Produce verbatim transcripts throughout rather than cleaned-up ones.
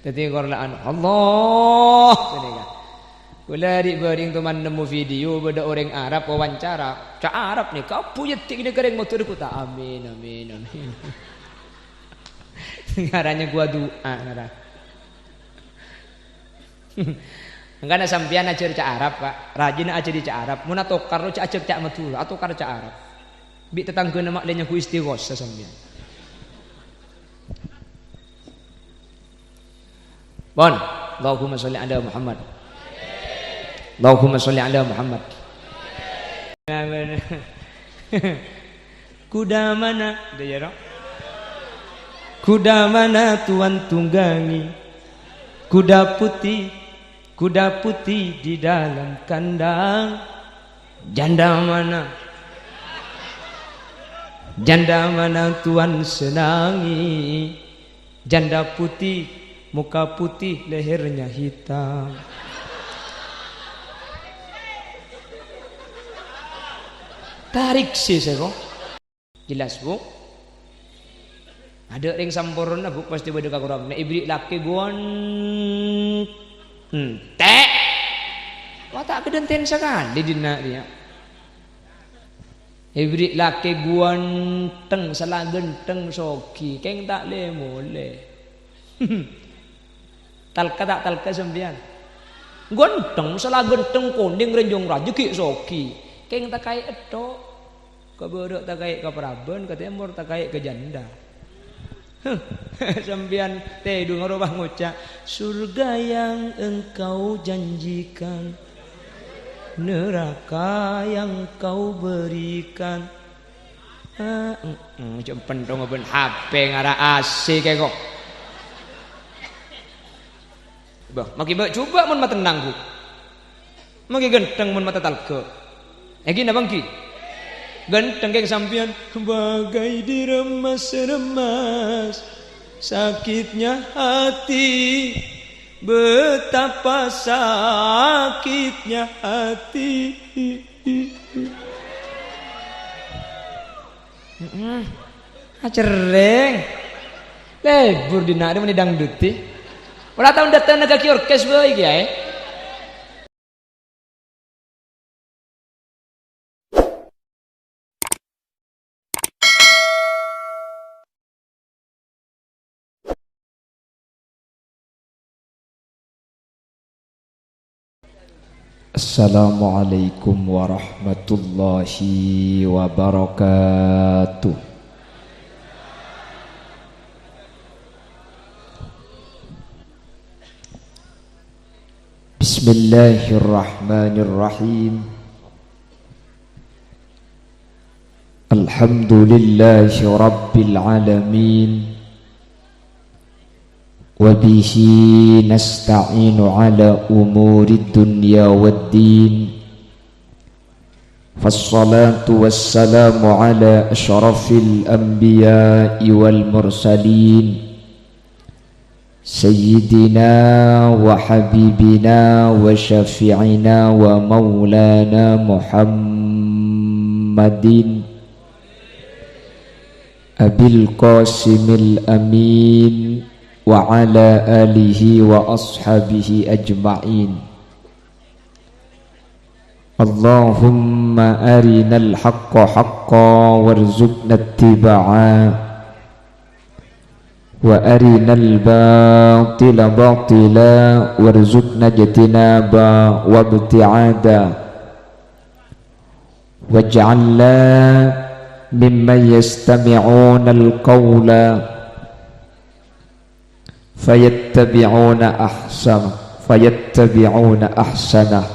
Dhâddhi korla'an, "Allah!" Ghânèka. Kaulâ rè'-bâri'eng toman nemmo video bâdâ orèng Arab wawancara. Ca' Arab nèka, abu yeddi' nèka rèng Madhurâ ghun ta', "Amin, amin, amin." Ngarana ghuwâ du'a, ngara. Mangkana sampèyan ajhâr ca' Arab, Pak. Rajina ajhâri ca' Arab. Mon atokar, lo, ja' ajhâr ca' Madhurâ, atokar ca' Arab. Bi' tatangghâna ma' lè nyangghu istighosah sampèyan. Pon. Allahumma sholli ala Muhammad. Allahumma sholli ala Muhammad. Kuda mana? Udah ya, Rok? Kuda mana tuan tunggangi? Kuda putih, kuda putih di dalam kandang. Janda mana? Janda mana tuan senangi? Janda putih, muka putih, lehernya hitam. Tarik sih, saya kok. Jelas, Bu? Adâ' rèng samporna, Bu, pastè bâdâ kakorang. Nè' èbèrri' lakè gon-, entek. Wah, ta' kadhânten sakalè dinna' rèya. Èbèrri' lakè ghântheng, sala ghântheng soghi, kèng ta' lè-molè. Talka ta' talka sampèyan? Ghântheng, sala ghântheng konèng ranjhung rajâ ghi' soghi, kèng ta' kaè ètto'. Ka bârâ' ta' kaè ka paraban, ka tèmor ta' kaè ka janda. Sampèyan tèdung rowa ngoca', "Surga yang engkau janjikan, neraka yang kau berikan." Ah, mm, mm, jhâ' penthong bân H P ngara asik è kok. Bâh, maghi bâ' jhubâ' mon matennang, Bu. Maghi ghântheng mon mata talga. Èngghi napa èngghi? Ghântheng kèng sampèyan bagai diremas-remas. Sakitnya hati, betapa sakitnya hati. Heeh. Acerrèng. Lebur dinna' rè mènè dangdut è. Ora tao dâteng neng ka orkes bhâi kèya è. Assalamualaikum warahmatullahi wabarakatuh. Bismillahirrahmanirrahim. Alhamdulillahi rabbil alamin. Wa bihi nasta'inu ala umurid dunya wad din. Wassalatu wassalamu ala asyrafil anbiya'i wal mursalin. Sayyidina wa habibina wa syafi'ina wa maulana Muhammadin Abil Qasimil Amin wa ala alihi wa ashabihi ajma'in. Allahumma arinal haqqa haqqa warzuqna ittiba'a, wa arinal batila batila warzuqna ijtinaba wa ibti'ada. Waj'alna mimman yastami'unal qawla fayattabi'una ahsana, fayattabi'una ahsana.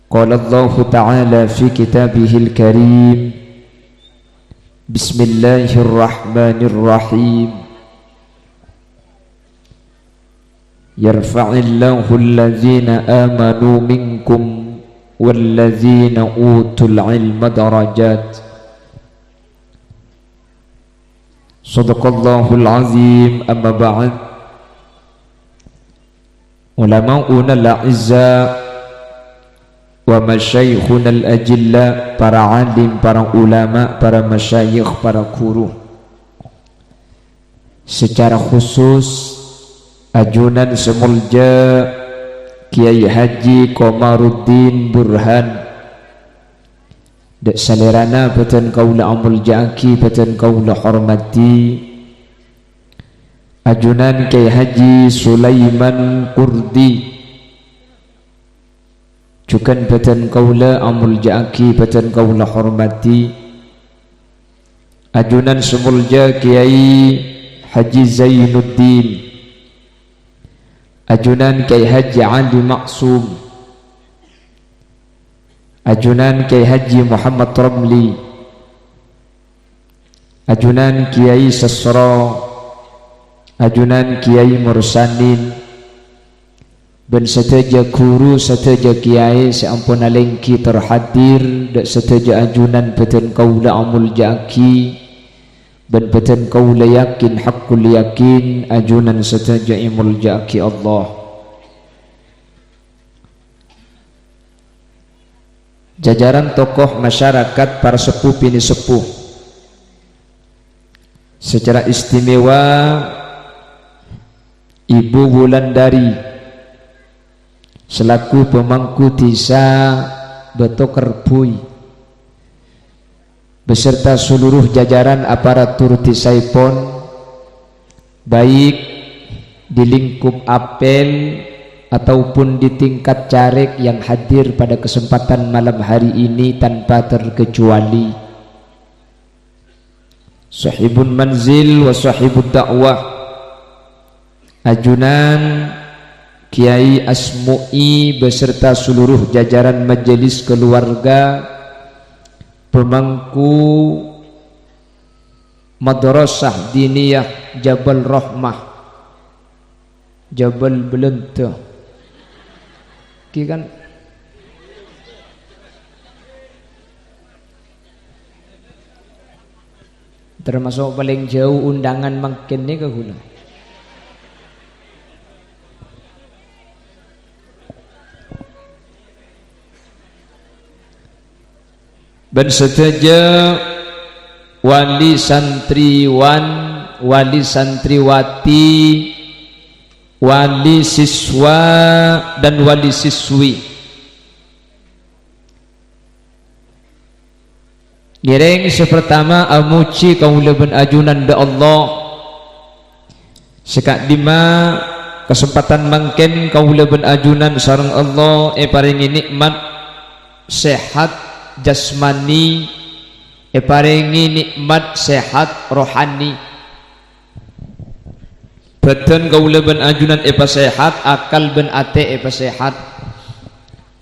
Qala Allahu ta'ala fi kitabihil karim, Bismillahirrahmanirrahim. Yarfa'illahu alladhina amanu minkum walladhina utul ilma darajat. Shadaqallahul azim, amma ba'd. Ulama'unal a'izza wa masyayikhunal ajilla, para alim, para ulama, para masyayikh, para guru. Secara khusus, ajunan sè molja Kiai Haji Komaruddin Burhan. Dâ' salèrana bâdhân kaulâ amolja'aghi, bâdhân kaulâ hormadhi. Ajunan Kiai Haji Sulaiman Kurdi. Jhughân bâdhân kaulâ amolja'aghi, bâdhân kaulâ hormadhi. Ajunan sè molja Kiai Haji Zainuddin. Ajunan Kiai Haji Ali Maksum. Ajunan Kiai Haji Muhammad Romli. Ajunan Kiai Sasro, ajunan Kiai Mursanin, bân sadhâjâ ghuru, sadhâjâ kiai sè ampon alèngghi tor hadir, dâ' sadhâjâ ajunan bâdhân kaulâ amolja'aghi, bân bâdhân kaulâ yakin, haqqul yakin, ajunan sadhâjâ èmolja'aghi Allah. Jajaran tokoh masyarakat, para seppo binè' seppo. Secara istimewa, Ibu Wulandari selaku pemangku Dhisa Bâto Kerbui. Beserta seluruh jajaran aparatur dhisaèpon, baik di lingkup apel ataupun di tingkat carèk yang hadir pada kesempatan malam hari ini tanpa terkecuali. Sahibul manzil wa sahibud da'wah, ajunan Kiai Asmu'i beserta seluruh jajaran majelis keluarga, pemangku Madrasah Diniyah Jabal Rahmah, Jabal Belanda. Ki kan termasuk paling jauh undangan mangkèn nèka kaulâ. Bân sadhâjâ wali santriwan, wali santriwati, wali siswa, dan wali siswi. Ngèrèng sè partama amojhi kaulâ bân ajunan dâ' Allah. Sè ka'dimma, kasempadhân mangkèn kaulâ bân ajunan sareng Allah èparèngè nè'mat sehat jasmani, èparèngè nè'mat sehat rohani. Bhâdhân kaulâ bân ajunan èpasehat, akal bân atè èpasehat.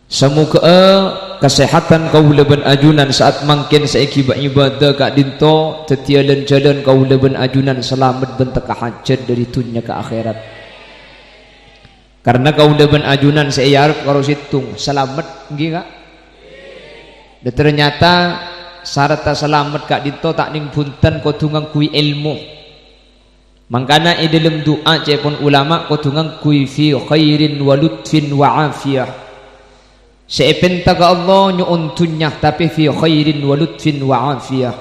Samoghâ'â kasehatan kaulâ bân ajunan sa'at mangkèn sè èghibâ ibadah ka'dinto, dhâddhiyâ lan-jhâlân kaulâ bân ajunan salamet bân tekka hajhât dhâri dhunnya ka akhèrat. Karna kaulâ bân ajunan sè èarep karo sèttong, salamet, ènggi, Ka'? Dâ' ternyata sarta salamet ka'dinto ta' nèng bhunten kodhu ngangghuy èlmo. Mangkana è dhâlem du'a ca'èpon ulama kodhu ngangghuy fi khairin wa lutfin wa afiyah. Sè èpènta ka Allah nyo'on dhunnya, tapè fi khairin wa lutfin wa afiyah.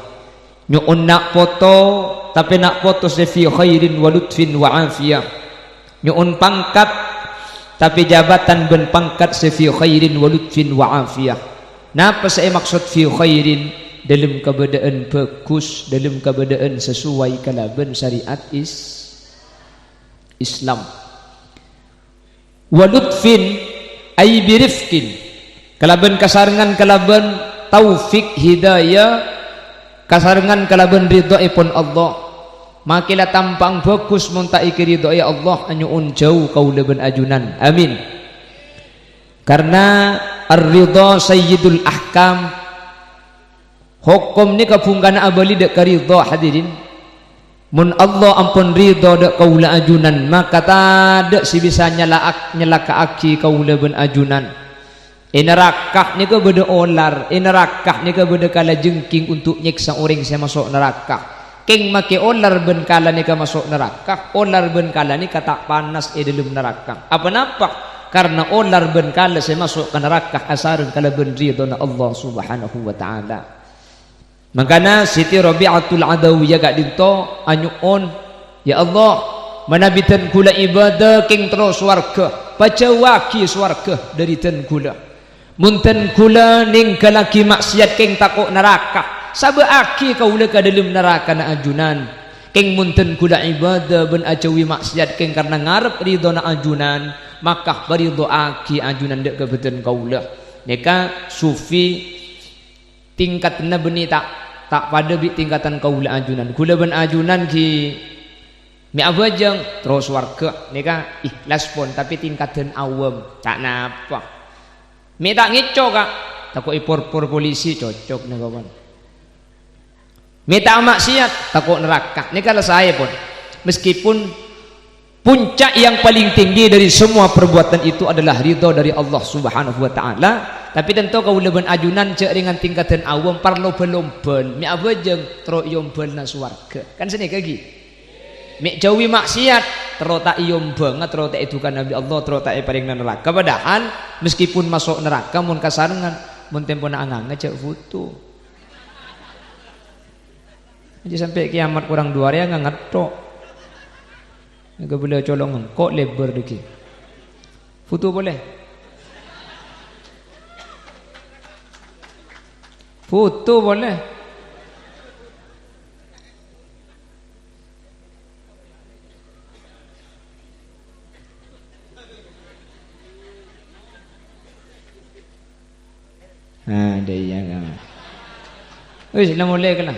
Nyo'on na' poto, tapè na' poto sè fi khairin wa lutfin wa afiyah. Nyo'on pangkat, tapè jabatan bân pangkat sè fi khairin wa lutfin wa afiyah. Napa sè èmaksod fi khairin? Dhâlem kabâdâ'ân bhâghus, dhâlem kabâdâ'ân sasowai kalabân syariat Is-, Islam. Wa lutfin, ay birifqin, kalabân kasarengngan kalabân taufik hidayah, kasarengngan kalabân ridhoèpon Allah. Makè la tampa'ang bhâghus mon ta' èkaridhoè Allah, anyo'on jhâu kaulâ bân ajunan. Amin. Karna ar-ridha sayyidul ahkam. Hokom nèka bhungkana abâli dâ' ka ridha, hadirin. Mon Allah ampon ridha dâ' kaulâ ajunan, maka tadâ' sè bisa nyala'ak-, nyalaka'aghi kaulâ bân ajunan. È naraka nèka bâdâ olar, è naraka nèka bâdâ kalajengking untuk nyèksa orèng sè maso' naraka. Kèng makè olar bân kala nèka maso' naraka, olar bân kala nèka ta' panas è dhâlem naraka. Apa napa? Karna olar bân kala sè maso' ka naraka asareng kalabân ridhona Allah Subhanahu wa Ta'ala. Mangkana Siti Rabi'atul Adawiyah ka'dinto anyo'on Ya Allah, manabi dân kaulâ ibadah kèng terro sowarghâ, pajhâuwâghi sowarghâ dhâri dân kaulâ. Mon dân kaulâ nèngghâllaghi ma'siyat kèng tako' naraka, sabâ'âghi kaulâ ka dhâlem narakana ajunan. Kèng mon dân kaulâ ibadah bân ajhâuwi ma'siyat kèng karna ngarep ridhona ajunan, maka paridho'âghi ajunan dhâ' ka bhâdhân kaulâ. Nèka sufi tingkatanna bânnè ta', ta' padâ bi' tingkatan kaulâ ajunan. Kaulâ bân ajunan ghi' mè' abhâjâng, terro sowarghâ. Nèka ikhlas pon, tapè tingkatan awam. Ta' napa. Mè' ta' ngèco, Ka'. Tako' èporpor polisi, cocok nèka pon. Mè' ta' ma'siyat, tako' naraka. Nèka la saè pon. Meskipun puncak yang paling tinggi dari semua perbuatan itu adalah ridho dari Allah Subhanahu wa Ta'ala, tapè tanto kaulâ bân ajunan jhâ' rèng tingkatan awam parlo bâl-ombâl, mè' abhâjâng terro èombâlana sowarghâ. Kan sanèka ghi? Mè' jhâuwi ma'siyat, terro ta' èombângnga, terro ta' èdukana bi' Allah, terro ta' èparèngana naraka. Padahal meskipun maso' naraka mon kasarengngan, mon tempona anganga jhâ' buto. Jhâ' sampè' kiyamat korang du arè anganga tho'. Kabellâ colo' ngèngko' lèbâr dhâggi'. Buto polè. Buto polè. Ah, dâ' iyâ, Kang. Wis, la molè kèla.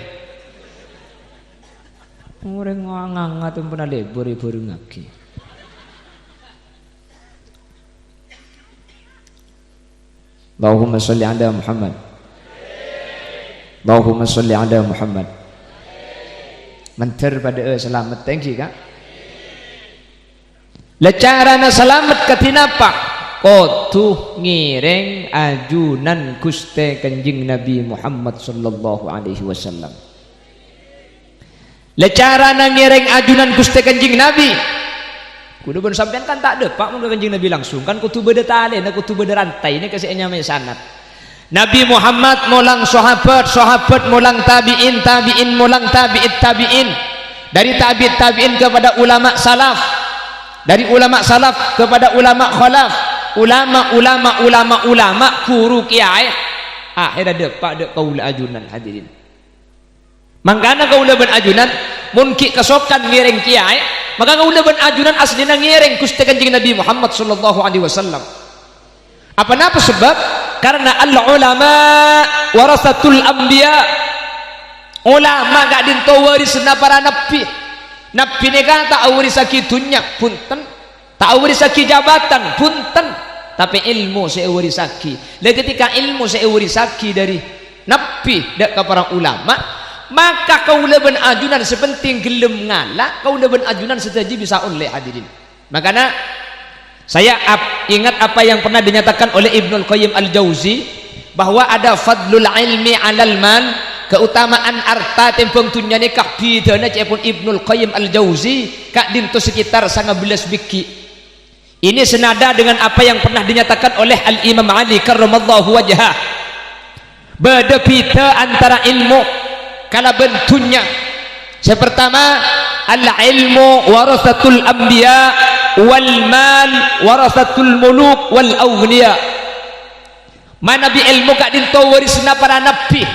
Orèng nganga tempona lèbâr èbhârengngaghi. Allahumma sholli ala Muhammad. Allahumma sholli ala Muhammad. Mandhâr padâ'â salamet, thank you, Ka'. La carana salamet kadhi napa? Kodhu ngèrèng ajunan Ghustè Kanjeng Nabi Muhammad sallallahu alaihi wasallam. La carana ngèrèng ajunan Ghustè Kanjeng Nabi. Kaulâ bân sampèyan kan ta' dâpa' mon ka Kanjeng Nabi langsung, kan kodhu bâdâ talèna, kodhu bâdâ rantaina ka sè ènyamaè sanad. Nabi Muhammad molang sahabat, sahabat molang tabi'in, tabi'in molang tabi'it tabi'in. Dari tabi'it tabi'in kepada ulama salaf. Dari ulama salaf kepada ulama khalaf. Ulama, ulama, ulama, ulama, ghuru kèyaè. Akhèrra dâpa' dâ' kaulâ ajunan, hadirin. Mangkana kaulâ bân ajunan, mon ghi' kasokan ngèrèng kèyaè, maka kaulâ bân ajunan asllina ngèrèng Ghustè Kanjeng Nabi Muhammad sallallahu alaihi wasallam. Apa napa sebab? Karena al-ulama warasatul anbiya. Ulama ka'dinto warisanna para nabbhi. Nabbhi nèka ta' awarissaghi dhunnya, bhunten. Ta' awarissaghi jabatan, bhunten, tapè èlmo sè èwarissaghi. La, ketika èlmo sè èwarissaghi dhâri nabbhi dâ' ka para ulama, maka kaulâ bân ajunan sè penting ghellem ngala', kaulâ bân ajunan sadhâjâ bisa ollè, hadirin. Makana, saya ap-, ingat apa yang pernah dinyatakan oleh Ibnul Qayyim Al-Jauzi, bahwa ada fadlul ilmi 'alal mal, keutamaan arta tèmbhâng dhunnya nèka bhidhâna ca'èpon Ibnul Qayyim Al-Jauzi, ka'dinto sekitar sanga bellâs bighi'. Ini senada dengan apa yang pernah dinyatakan oleh Al-Imam Ali karramallahu wajhah. Bâdâ bhidhâ antara èlmo kalabân dhunnya. Sè partama, al-ilmu warasatul anbiya, wal mal warasatul muluk wal aghniya. Manabi èlmo ka'dinto warisanna para nabbhi,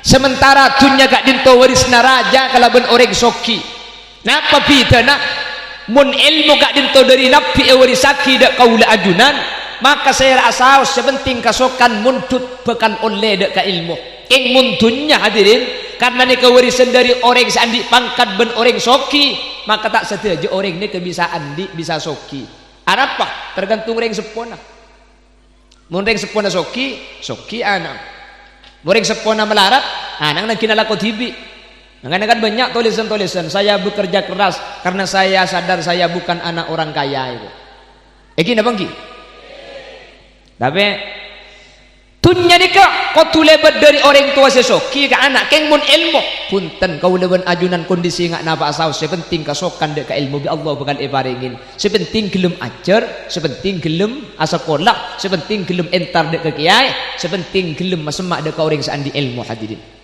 sementara dhunnya ka'dinto warisanna rajâ kalabân orèng soghi. Napa bhidhâna? Mon èlmo ka'dinto dhâri nabbhi èwarissaghi dâ' kaulâ ajunan, maka sèra'a saos sè penting kasokan mondhut bhâkal ollè dâ' ka èlmo. Kèng mon dhunnya, hadirin, karna nèka warisan dhâri orèng sè andi' pangkat bân orèng soghi, maka ta' sadhâjâ orèng nèka bisa andi', bisa soghi. Arapa? Tergantung rèng seppona. Mon rèng seppona soghi, soghi ana'na. Mon rèng seppona malarat, ana'na nangghi nalako dhibi'. Mangkana kan bânnya' tolèsan-tolèsan, "Saya bekerja keras karena saya sadar saya bukan anak orang kaya," itu. Èngghi napa èngghi? Tapè, dhunnya nèka kodhu lèbât dhâri orèng towa sè soghi ka ana', kèng mon èlmo. Bhunten, kaulâ bân ajunan kondisi nga' napa'a saos, sè penting kasokan dâ' ka èlmo bi' Allah bhâkal èparèngè. Sè penting ghellem ajhâr, sè penting ghellem asakola, sè penting ghellem entar dâ' ka kèyaè, sè penting ghellem masemma' dâ' ka orèng sè andi' èlmo, hadirin.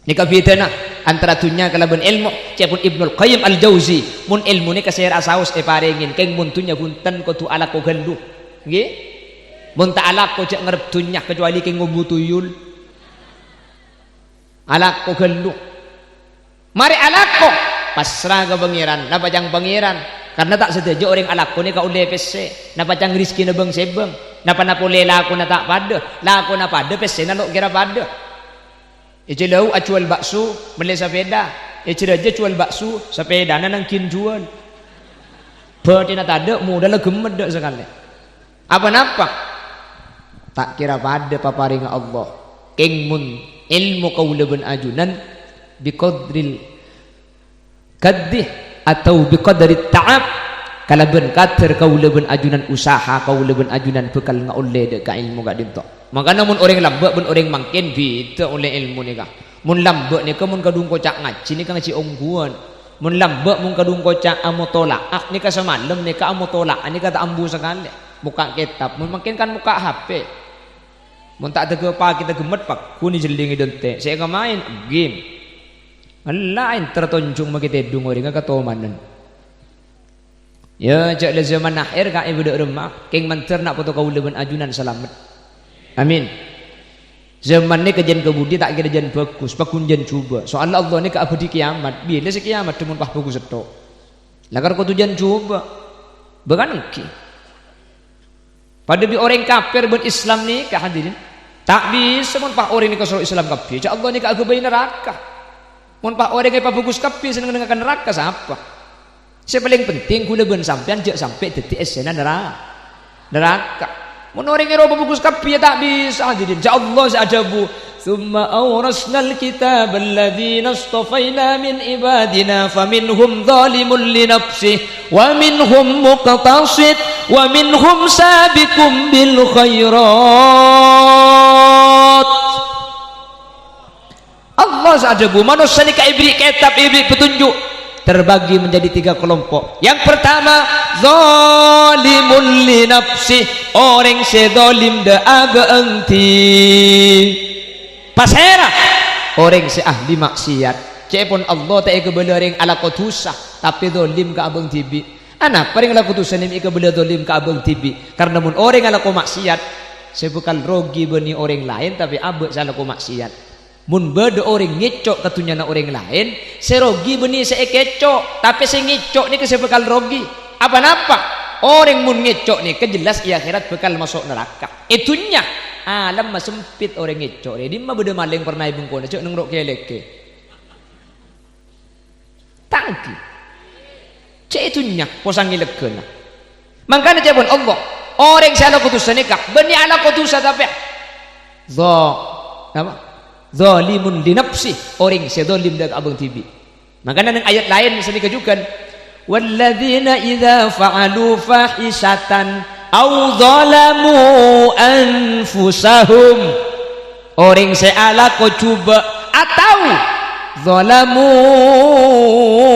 Nèka bhidhâna antara dhunnya kalabân èlmo. Ca'èpon Ibnul Qayyim Al-Jauzi, "Mon èlmo nèka sèra saos èparèngè, kèng mon dhunnya bhunten kodhu alako ghâllu." Ngghi? "Mon ta' alako, jhâ' ngarep dhunnya, kecuali kèng ngombu tuyul." Alako ghâllu. Marè alako, pasra ka Pangèran, napa ca'na Pangèran. Karna ta' sadhâjâ orèng alako nèka ollè pèssè, napa ca'na rejhekkèna bâng-sèbâng, napa-napa polè lakona ta' padâ, lakona padâ pèssèna lo' kèra padâ. È Jhâlâu ajhuwâl bakso, mellè sapèda, è Jhârâjâ jhuwâl bakso, sapèdana nangghing jhuwâl. Bâdhina tadâ', modhâlla ghemmet dâ' sakalè. Apa napa? Ta' kèra padâ paparèngnga Allah. Kèng mon èlmo kaulâ bân ajunan biqadril kaddi atau biqadrit ta'ab, kalabân kadâr kaulâ bân ajunan usaha kaulâ bân ajunan bhâkal ngaollè dâ' ka èlmo ka'dinto. Mangkana mon orèng lambâ' bân orèng mangkèn bhidhâ ollè èlmo nèka. Mon lambâ' nèka mon kadhung koca' ngajhi nèka ngajhi ongghuwân. Mon lambâ' mon kadhung koca' amotola'ah nèka samalem nèka amotola'ah nèka ta' ambu sakalè. Mokka' kètab, mon mangkèn kan mokka' H P. Mon ta' dâgâ pakètta ghemmet, pagghun èjhellingè dântè'. Sè èkamaèn, game. Ella èntar tonjhung makè tèdung orèngnga katomanan. Yâ, jhâ' la zaman akhèr, ka' è bâdâ remma, kèng mandhâr na' poto kaulâ bân ajunan salamet. Amin. Zaman nèka jhân kabudi ta' kèra jhân bhâghus, pagghun jhân jhubâ'. Soalla Allah nèka abâdhi kèyamat, bilâ sè kèyamat mon pas bhâghus sèttong. Lakar kodhu jhân jhubâ'. Bâ kan ènggi. Padâ bi' orèng kafir bân Islam nèka, hadirin. Ta' bisa mon pas orèng nèka soro Islam kabbhi, jhâ' Allah nèka aghâbây naraka. Mon pas orèng èpabhâghus kabbhi sè neng-ennengnga ka naraka, sapa? Sè palèng penting, kaulâ bân sampèyan jhâ' sampè' dhâddhi essèna nara-, naraka. Mon orèng èro pabhâghus kabbhi, yâ ta' bisa, hadirin. Jhâ' Allah sè adhâbu, "Tsumma awrasnal kitaba alladzina istafaina min ibadina, faminhum dzalimun li nafsih, wa minhum muqtasid, wa minhum sabiqum bil khairat." Allah sè adhâbu, manossa nèka èberri' kètab, èberri' petunjuk, terbagi menjadi tiga kelompok. Yang pertama, zalimun li nafsih, orèng sè zalim dâ' abâ'na dhibi'. Pasèra? Orèng sè ahli maksiat. Ca'èpon Allah ta' èkabâlâ orèng alako dhusa, tapè zalim ka abâ'na dhibi'. Anapa orèng alako dhusa nè mè' èkabâlâ zalim ka abâ'na dhibi'? Karna mon orèng alako maksiat, sè bhâkal rogi bânnè orèng laèn, tapè abâ' sè alako maksiat. Mon bâdâ orèng ngèco' ka dhunnyana orèng laèn, sè rogi bânnè sè èkèco', tapè sè ngèco' nèka sè bhâkal rogi. Apa-napa? Orèng mon ngèco' nèka jelas è akhèrat bhâkal maso' naraka. È dhunnya, alamma sempit orèng ngèco' rè. Dimma bâdâ malèng pernah è bengkona, jhâ' neng ro' kèlèkè. Ta' ènggi. Cè' è dhunnya, posangè lèghâna. Mangkana ca'èpon Allah, orèng sè alako dhusa nèka, bânnè alako dhusa tapè za-, napa? Zalimun li nafsih, orèng sè zalim dâ' ka abâ'na dhibi'. Mangkana neng ayat laèn sanèka jhughân, "Walladzina idza fa'alu fahisatan aw zalamu anfusahum." Orèng sè alako jhubâ' atau zalamu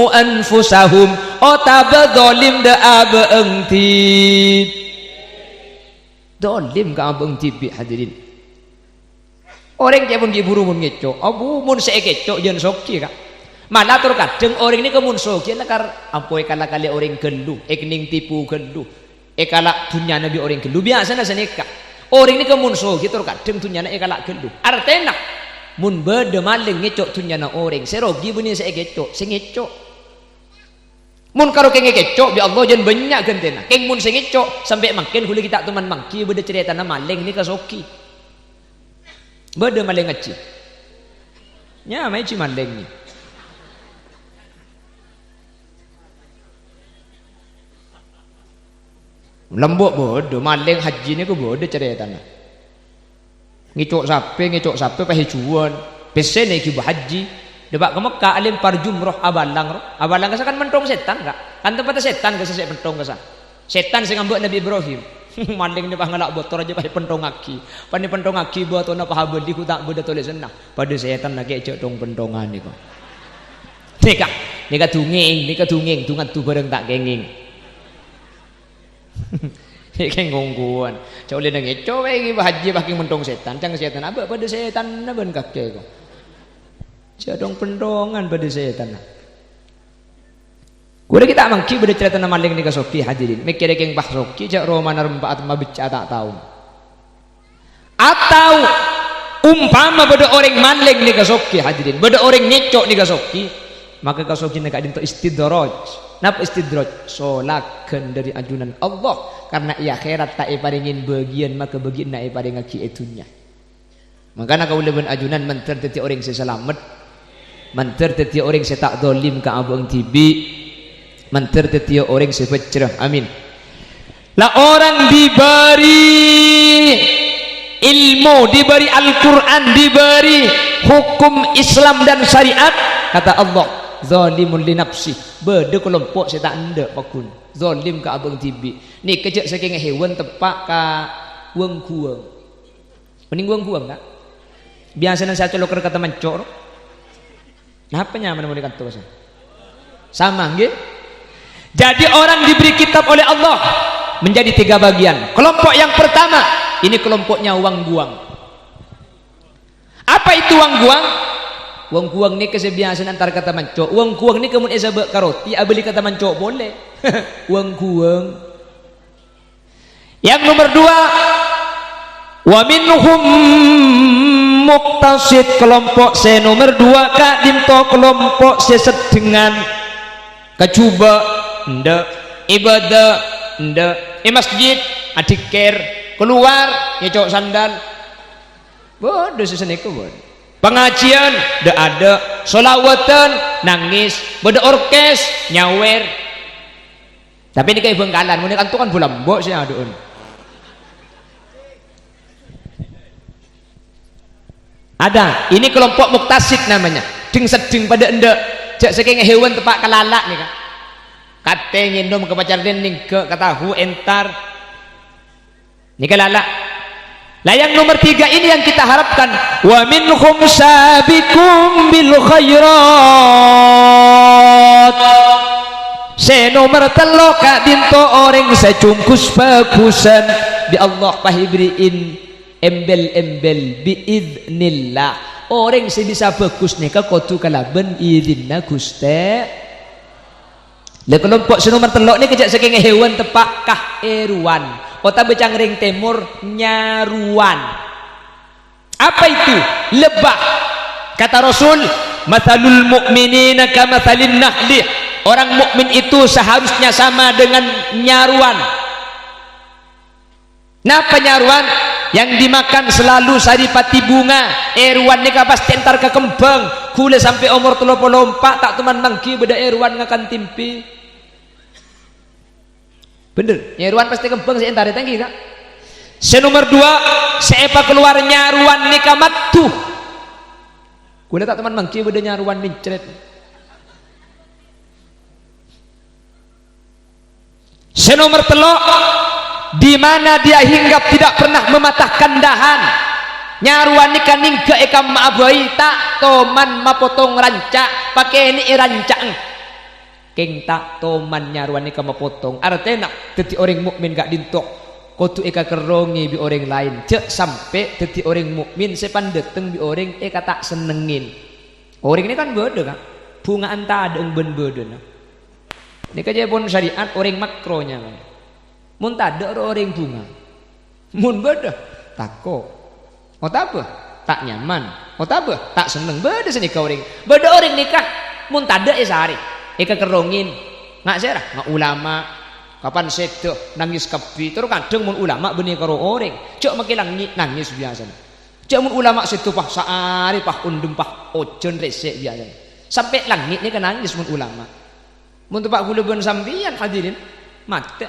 anfusahum, otabâ zalim dâ' abâ'na dhibi'. Zalim ka abâ'na dhibi', hadirin. Orèng ca'èpon ghi' bhuru mon ngèco'. Abu, mon sè èkèco' jhân soghi, ka'. Mala tor kadhâng orèng nèka mon soghi lakar ampo èkala' kalè orèng ghâllu, èkennèng tipu ghâllu, èkala' dhunnyana bi' orèng ghâllu. Biyasana sanèka. Orèng nèka mon soghi tor kadhâng dhunnyana èkala' ghâllu. Artèna, mon bâdâ malèng ngèco' dhunnyana orèng, sè rogi bânnè sè èkèco', sè ngèco'. Mon karo kèng èkèco' bi' Allah jhân bânnya' ghântèna. Kèng mon sè ngèco', sampè' mangkèn ghulâ ghi' ta' toman mangghi bâdâ carètana malèng nèka soghi. Bâdâ malèng ngajhi. Nyamaè jhi malèng nè. Lambâ' bâdâ, malèng hajji nèko bâdâ carètana. Ngèco' sapè, ngèco' sapè pas èjhuwâl. Pèssèna èghibâ hajji. Dâpa' ka Mekkah, alèmpar jumroh abalang, ro. Abalang ka'issa' kan mènthong sètan, ka'. Kan tempatta sètan ka'issa' sè mènthong ka'issa'. Sètan sè ngambâ' Nabbhi Ibrahim. Malèng nè pas ngala' motor jâ pas èpènthongaghi. Pas èpènthongaghi bâtona pas abâli ghu ta' bâdâ tolèsanna. Padâ sètanna kè' jhâ' thong-pènthongan nèko. Nèka, nèka dungèng, nèka dungèng, du-ngadu bhârâng ta' kèngèng. Kèng ongghuwân. Jhâ' ollè nangès. Coba iki Pak Haji paghi' mènthong sètan, ca'na sètan. Abâ' padâ sètanna bân kakè ko. Jhâ' dhong-bhândhongan bâdâ sètanna. Kulâ ghi' ta' mangghi bâdâ caretana malèng nèka soghi, hadirin. Mèkkèrè kèng pas soghi, jhâ' romana rempa' atemma beccè'a ta' tao. Atau umpama bâdâ orèng malèng nèka soghi, hadirin, bâdâ orèng nyècco' nèka soghi, maka kasoghiyanna ka'dinto istidraj. Napa istidraj? Solaghân dâri ajunan Allah, karna è akhèrat ta' èparèngè bâgiyân, maka bâgiyânna èparèngaghi è dhunnya. Mangkana kaulâ bân ajunan mandhâr dhâddhi orèng sè salamet, mandhâr dhâddhiyâ orèng sè ta' dholim ka abâ'na dhibi', mandhâr dhâddhiyâ orèng sè bhâjjhrâ. Amin. La orang diberi ilmu, diberi Al-Quran, diberi hukum Islam dan syariat, kata Allah, zalimun li nafsih, bâdâ kalompo' sè ta' endâ' paggun, zalim ka abâ'na dhibi'. Nèka jhâ' sakènga hèwan teppa' ka wâng-guwâng. Mending wâng-guwâng, Ka'. Biyasana sè acolok ka taman co', ro. Napa nyamana mon è kanto, San? Sama, ngghi? Jadi orang diberi kitab oleh Allah menjadi tiga bagian. Kelompok yang pertama, ini kelompoknya wâng-guwâng. Apa itu wâng-guwâng? Wâng-guwâng nèka sè biyasana entar ka taman co'. Wâng-guwâng nèka mon èsabâ' ka roti, abâli ka taman co' polè. Wâng-guwâng. Yang nomor dua, wa minhum muqtasid, kelompok sè nomor dua ka'dinto kelompok sè seddhengngan. Kajhubâ', endâ'. Ibadah, endâ'. È masjid, adhikkèr. Kalowar, nyècco' sandal. Bâdâ sè sanèka, bâdâ. Pangajiân, dâ'-adâ'. Sholawatan, nangès. Bâdâ orkes, nyawèr. Tapè nèka è Bhângkalan, mon è kanto kan bulâ embu' sè adhu'ân. Ada, ini kelompok muktasid namanya. Dhing-seddhing padâ endâ'. Jhâ' sakènga hèwan teppa' ka lala' nèka. Katè ngènom ka pacarrèn nèngghâ' ka tahu entar. Nèka lala'. Lah, yang nomor tiga ini yang kita harapkan. Wa minhum sabiqum bil khairat. Sè nomor tello' ka'dinto orèng sè jungkus bhâghusân bi' Allah, pahibri'in embel-embel biiznillah. Orèng sè bisa bhâghus nèka kodhu kalabân idinna Ghustè. Lha, kalompo' sè nomer tello' nèka jhâ' sakènga hèwan teppa' ka èrowan, otabâ ca'na rèng tèmor nyarowan. Apa itu? Lebah. Kata Rasul, "Matsalul mu'minina kamatsalin nahli." Orang mukmin itu seharusnya sama dengan nyarowan. Napa nyarowan? Yang dimakan selalu saripati bunga. Èrowan nèka pastè entar ka kembhâng. Ghulâ sampè' omor tello polo empa' ta' toman mangghi bâdâ èrowan ngakan timpè. Bhender, èrowan pastè kembhâng sè entar ètanggi, Ka'. Sè nomer dua, sè èpakalowar nyarowan nèka maddhu. Ghulâ ta' toman mangghi bâdâ nyarowan mencret. Sè nomer tello', di mana dia hinggap tidak pernah mematahkan dahan. Nyarowan nèka nèngghâ' è kamma'a bhâi, ta' toman mapotong ranca', pakènè'è ranca'na. Kèng ta' toman nyarowan nèka mapotong. Artèna, dhâddhi orèng mukmin ka'dinto kodhu èkakerrongè bi' orèng laèn. Jhâ' sampè' dhâddhi orèng mukmin sè pan-dâteng bi' orèng èkata' sennengngè. Orèng nèka kan bâdâ, Ka'. Bhunga'an tadâ'na bân bâdâna. Nèka ca'èpon syariat orèng makro nyamana. Mon tadâ' ro orèng bhunga. Mon bâdâ, tako'. Otabâ, ta' nyaman. Otabâ, ta' senneng. Bâdâ sanèka orèng. Bâdâ orèng nèka, mon tadâ' èsarè. Èkakerrongè. Nga' sèra? Nga' ulama. Kapan sèdhâ, nangès kabbhi. Terro kadhâng mon ulama bânnè karo orèng. Jhâ' makè langngè' nangès biyasana. Jhâ' mon ulama sèdhâ, pas saarè, pas ondhem, pas ojhân rèsè' biyasana. Sampè' langngè' nèka nangès mon ulama. Mon teppa' ghulâ bân sampèyan, hadirin, matè.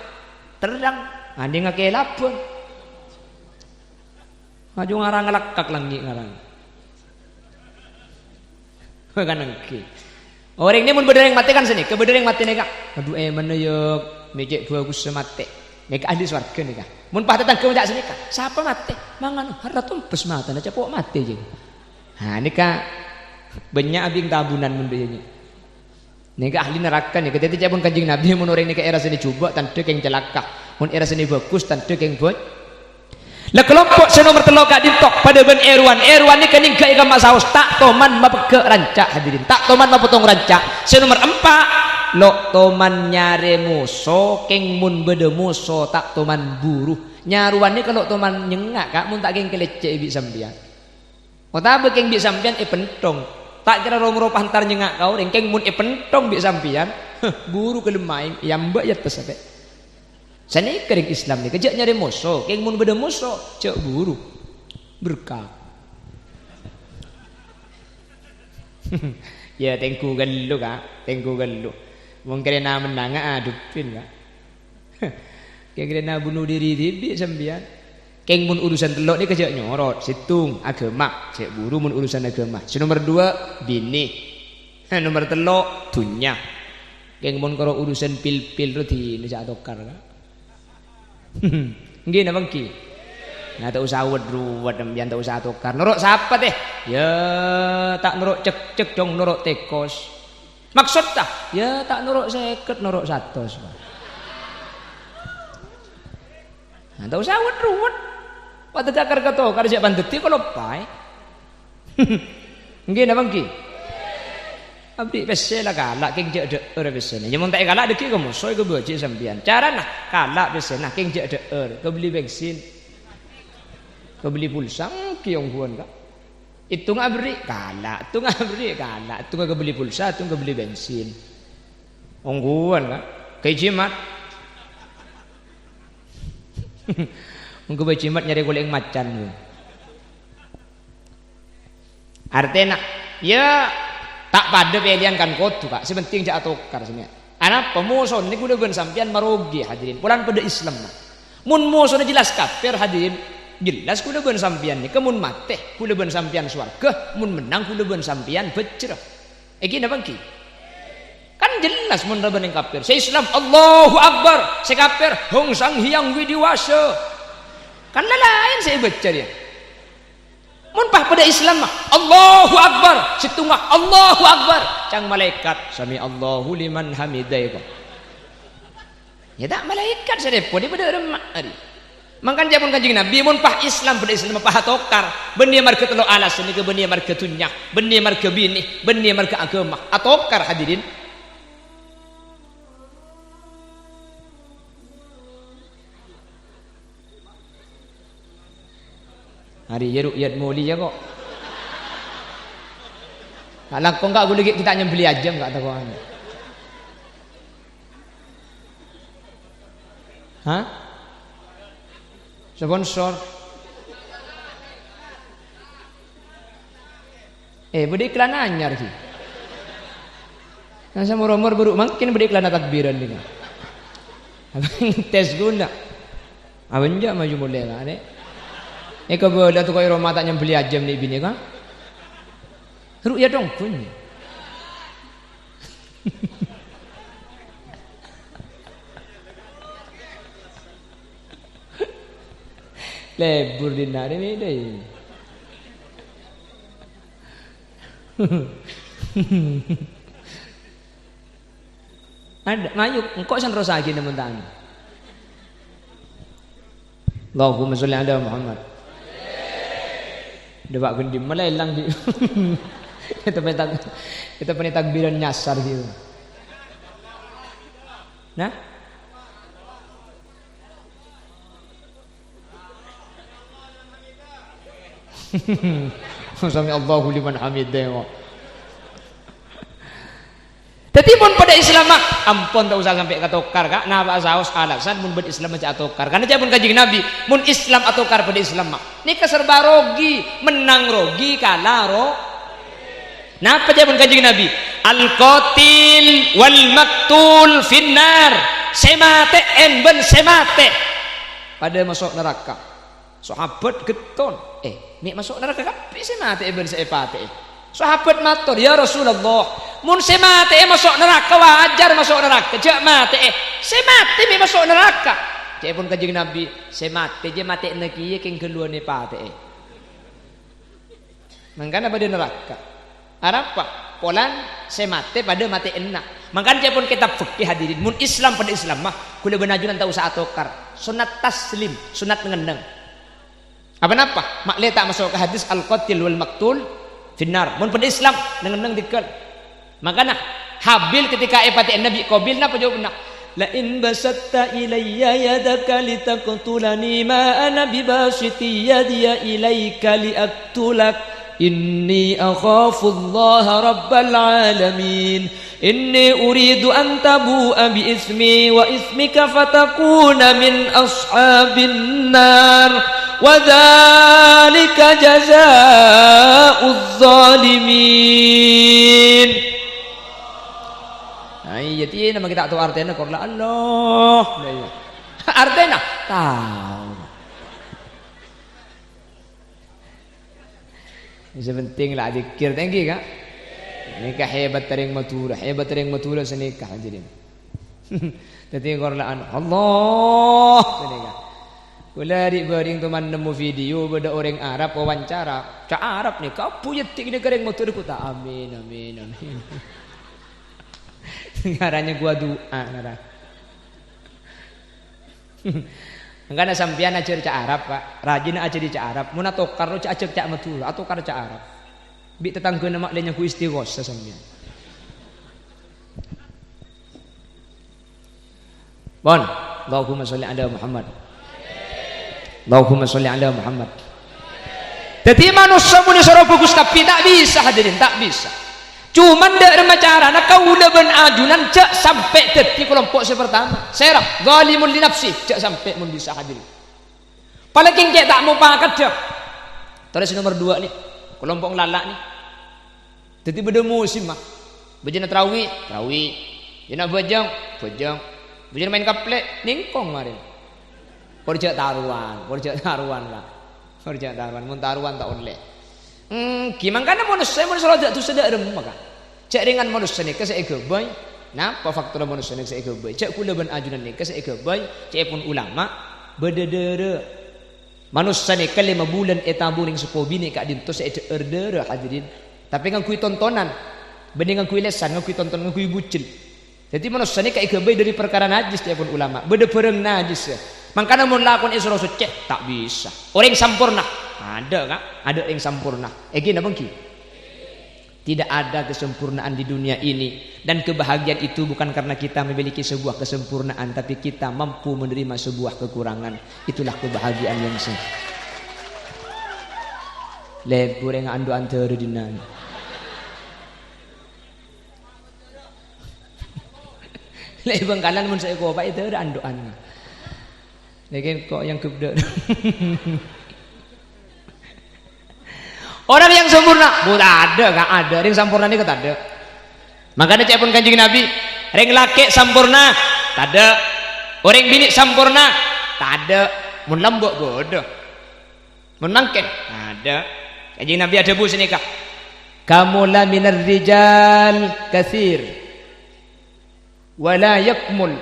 Terrang, andhingngaghi labâng. Maju ngarang ngalakkak langngè' ngarang. Kan ènggi. Orèng nè mon bâdâ orèng matè kan sanèka, bâdâ orèng matè nèka. Adhu, èmana yâ, mè' cè' bhâghus sè matè. Nèka ahli sowarghâ nèka. Mon pas tatangghâ mon ta' sanèka, sapa matè? Mangan, harra tompes matana, capo' matè jâ. Ha, nèka bânnya' abing tabunan mon bâdâ nè. Nèka ahli naraka nèka. Dhâddhi ca'èpon Kanjeng Nabi, mon orèng nèka èrasana jhubâ', tandhâ kèng calaka. Mon èrasana bhâghus, tandhâ kèng bhâj-, La, kalompo' sè nomer tello' ka'dinto' padâ bân Erwan. Erwan nèka nèngghâ'è kamma saos, ta' toman mapegghâ' ranca', hadirin. Ta' toman mapotong ranca'. Sè nomer empa', lo' toman nyarè moso, kèng mon bâdâ moso, ta' toman buru. Nyarowa nèka lo' toman nyengnga', Ka', mon ta' kèng kalècce'è bi' sampèyan. Otabâ kèng bi' sampèyan èpenthong. Ta' kèra ro-moro pantar nyengnga' ka orèng, kèng mon èpenthong bi' sampèyan, buru kalem maèng, èambâ' è attas satèya. Sanèka rèng Islam nèka, jhâ' nyarè moso, kèng mon bâdâ moso, jhâ' buru. Berkah. Ya, tèngghu ghâllu, Ka', tèngghu ghâllu. Mon kèrèna mennanga, adhebbhin, Ka'. Kèng kèrèna bunuh diri dhibi' sampèyan. Kèng mon urusan tello' nèka jhâ' nyorot, sèttong, aghâma, jhâ' buru mon urusan aghâma. Sè nomer duwâ', binè. Nomer tello', dhunnya. Kèng mon karo urusan pil-pil ro dinah jhâ' atokar, Ka'. Èngghi napa èngghi? Nah, ta' osa wet-ruwet, sampèyan ta' osa atokar. Noro' sapa, tè? Ya, ta' noro' cekcek, cong, noro' tèkos. Maksod, ta? Ya, ta' noro' sèket, noro' satos, Pak. Nah, ta' osa wet-ruwet. Padâ ta' kar-katokar, jhâ' pandhâddhi kaloppaè. Èngghi napa èngghi? Aberri' pèssè la kala', kèng jhâ' dhâ'âr pèssèna. Ya, mon ta' èkala' dhâggi' ka moso èkabâjhi sampèyan. Carana, kala' pèssèna, kèng jhâ' dhâ'âr. Kabelli bensin. Kabelli pulsa, èngghi ongghuwân, Ka'. Èttonga aberri', kala'. Èttonga aberri', kala'. Èttonga kabelli pulsa, èttonga kabelli bensin. Ongghuwân, Ka'. Ghâbây jimat. Ongghu ghâbây jimat nyarè kolè'èng macan, Ka'. Artèna, ya, ta' padâ pèlèyan kan kodhu, Ka'. Sè pentèng jhâ' atokar, sè nèka. Anapa? Mosona ghulâ bân sampèyan marogi, hadirin. Polana padâ Islamma. Mon mosona jelas kafir, hadirin, jelas ghulâ bân sampèyan nèka mon matè, ghulâ bân sampèyan sowarghâ, mon mennang ghulâ bân sampèyan bhâjrâ. Èngghi napa èngghi? Kan jelas mon ra bân kafir. Sè Islam, "Allahu Akbar." Sè kafir, "Hong Sang Hyang Widiwasa." Kan la-laèn sè èbâca rèya. Mon pas padâ Islamma, "Allahu Akbar," sèttonga, "Allahu Akbar," ca'na malaèkat, "Sami Allahu liman hamidah," èko. Ya ta' malaèkat sè repot, padâ remma arèya. Mangkana ca'èpon Kanjeng Nabi, mon pas Islam, padâ Islamma pas atokar, bânnè marghâ tello' alas nèka, bânnè marghâ dhunnya, bânnè marghâ binè, bânnè marghâ aghâma, atokar, hadirin. Arèya ru'yat molèya, ko'. Ta' langkong, Ka', ghulâ ghi' ta' nyembelli ajâm, Ka', tako'. Hah? Sponsor? Eh, bâdâ iklan anyar, ghi. Nang samor-omor buru mangkèn bâdâ iklan takbiran, ghi. Tes guna. Abânjâ maju molè, Ka', nè. Eh, kabâlâ tu ko' è roma ta' nyembelli ajâm nè' binè, Ka'. Ru'ya dong, bunyi. Lebur dinna' rè bâdâ. Adâ', mayu, engko' sè nerrossaghi nèmon tang. Allahumma sholli ala Muhammad. Dâpa' ghândhi' malèlang, ghi. Kita pentak-, kita peni takbiran nyasar, ghi. Nah? Sami Allahu liman hamidah. Dâddhi, mon padâ Islamma, ampon ta' osa sampè' katokar, Ka'. Napa'a saos alasan mon bân Islamma jhâ' atokar? Karna ca'èpon Kanjeng Nabi, "Mon Islam atokar padâ Islamma, nèka serba rogi, mennang rogi, kala ro-" Napa ca'èpon Kanjeng Nabi? "Al-qatil wal maqtul finnar." Sè matè'è bân sè matè padâ maso' naraka. Sahabat ghetton, "Eh, mè' maso' naraka kabbhi sè matè'è bân sè èpatè'è?" Sahabat mator, "Ya Rasulullah, mon sè matè'è maso' naraka, wajar maso' naraka, jhâ' matè'è. Sè matè mè' maso' naraka." Ca'èpon Kanjeng Nabi, "Sè matè jhâ' matè'na kèya kèng ghâlluwân èpatè'è." Mangkana padâ naraka. Arapa? Polana sè matè padâ matè'ènna. Mangkana ca'èpon kètab fikih, hadirin, mon Islam padâ Islamma, ghulâ bân ajunan ta' osa atokar. Sunnat taslim, sunnat ngenneng. Apa napa? Ma'lè ta' maso' ka hadis al-qatil wal maqtul finnar. Mon padâ Islam, neng-enneng dhikal. Mangkana, Habil ketika èpatè'ana bi' Qabil, napa jâwâbbhâ? "La in basatta ilayya yadaka litaqtulani ma ana bibasitin yadiya ilaika liaqtulak. Inni akhafullaha rabbal alamin." "Inni uridu an tabu'a bi ismi wa ismika fatakuna min ashabin nar, wa dzalika jazaa'uz zalimin." Nah, iyâ, tiyâ, nama kita' tao artèna, kor la Allah. Nah, iyâ. Artèna? Tao. Sè pentèng la adzikkèr, tèngghi, Ka'. Nèka hebat orèng Madhurâ, hebat orèng Madhurâ sanèka, hadirin. Dhâddhi, kor la anu, Allah, sanèka. Kaulâ ri'-bâri' toman nemmo video bâdâ orèng Arab wawancara. Ca' Arab nèka, abu yeddi' nèka orèng Madhurâ, ku ta', amin, amin, amin. Ngarana gua du'a, ngara. Mangkana sampèyan ajhâr ca' Arab, Pak. Rajina ajhâri ca' Arab. Mon atokar, jhâ' ajhâr ca' Madhurâ, atokar ca' Arab. Bi' tatangghâna ma' lè nyangghu istighosah sampèyan. Pon. Allahumma sholli ala Muhammad. Allahumma sholli ala Muhammad. Dhâddhi manossa mon èsoro bhâghus kabbhi ta' bisa, hadirin, ta' bisa. Coma dâ' remma carana kaulâ bân ajunan jhâ' sampè' dhâddhi kalompo' sè partama. Sèra, zalimun li nafsi, jhâ' sampè' mon bisa, hadirin. Palèng kèng cè' ta' mopakaddhâ. Terros nomer dua nè, kalompo' ngalala' nè. Dhâddhi bâdâ musimma. Bâjâna tarawi, tarawi. Bâjâna bhâjâng, bhâjâng. Bâjâna maèn kaplè', nèngkong marèna. Kor jhâ' tarowan, kor jhâ' tarowan, Pak. Kor jhâ' tarowan, mon tarowan ta' ollè. Èngghi, mangkana manossa, manossa rowa dâ' dusa dâ' remma, Ka'. Jhâ' rèngan manossa nèka sè èghâbây. Napa faktorra manossa nèka sè èghâbây? Jhâ' kaulâ bân ajunan nèka sè èghâbây, ca'èpon ulama, bâdâ dârâ. Manossa nèka lèma bulân ètabung rèng seppo binè' ka'dinto sè èdhâ'âr dârâ, hadirin. Tapè ngangghuy tontonan, bânnè ngangghuy lèsan, ngangghuy tonton, ngangghuy bujel. Dhâddhi, manossa nèka èghâbây dâri parkara najis, ca'èpon ulama. Bâdâ bhârâng najis. Mangkana mon lakon èsoro soccè, ta' bisa. Orèng samporna? Adâ', Ka'. Adâ' orèng samporna. Èngghi napa èngghi? Tidak ada kesempurnaan di dunia ini. Dan kebahagiaan itu bukan karena kita memiliki sebuah kesempurnaan, tapi kita mampu menerima sebuah kekurangan. Itulah kebahagiaan yang se-, lebur enga' andu'an dârâ dinna'. Lè' Bangkalan mon sè èkopa' èdârâ andu'an. Lèkèn kok yang gebdek. Orang yang sempurna, bu, tadâ', Ka', adâ'. Rèng samporna nèka tadâ'. Mangkana ca'èpon Kanjeng Nabi, rèng lakè' samporna, tadâ'. Orèng binè' samporna, tadâ'. Mon lambâ' bâdâ. Mon mangkèn, tadâ'. Kanjeng Nabi adhâbu sanèka, "Kamula minar rijal katsir, wa la yakmul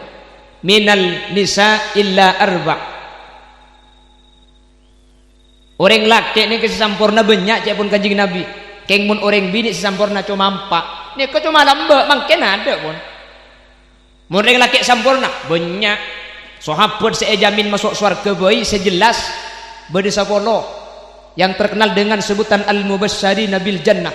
minan nisa illa arba'." Orèng lakè' nèka sè samporna bânnya', ca'èpon Kanjeng Nabi. Kèng mon orèng binè' sè samporna coma empa', nèka coma lambâ', mangkèn adâ', pon. Mon rèng lakè' samporna, bânnya'. Sahabat sè èjamin maso' sowarghâ bhâi sè jelas bâdâ sapolo, yang terkenal dengan sebutan Al-Mubasysyirina bil Jannah.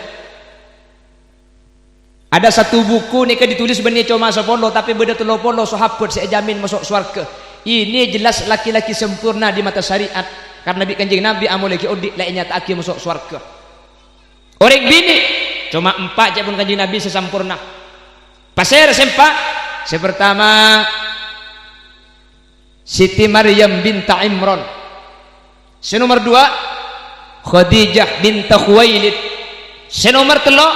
Ada satu buku nèka ditulis bânnè coma sapolo, tapè bâdâ tello polo sahabat sè èjamin maso' sowarghâ. Ini jelas laki-laki sempurna di mata syariat, karena bi' Kanjeng Nabi amolèaghi odi' la ènyata'aghi maso' sowarghâ. Orèng binè', coma empa' ca'èpon Kanjeng Nabi sè samporna. Pasèra sè empa'? Sè partama, Siti Maryam binta Imran. Sè nomer dua, Khadijah binta Khuwailid. Sè nomer tello',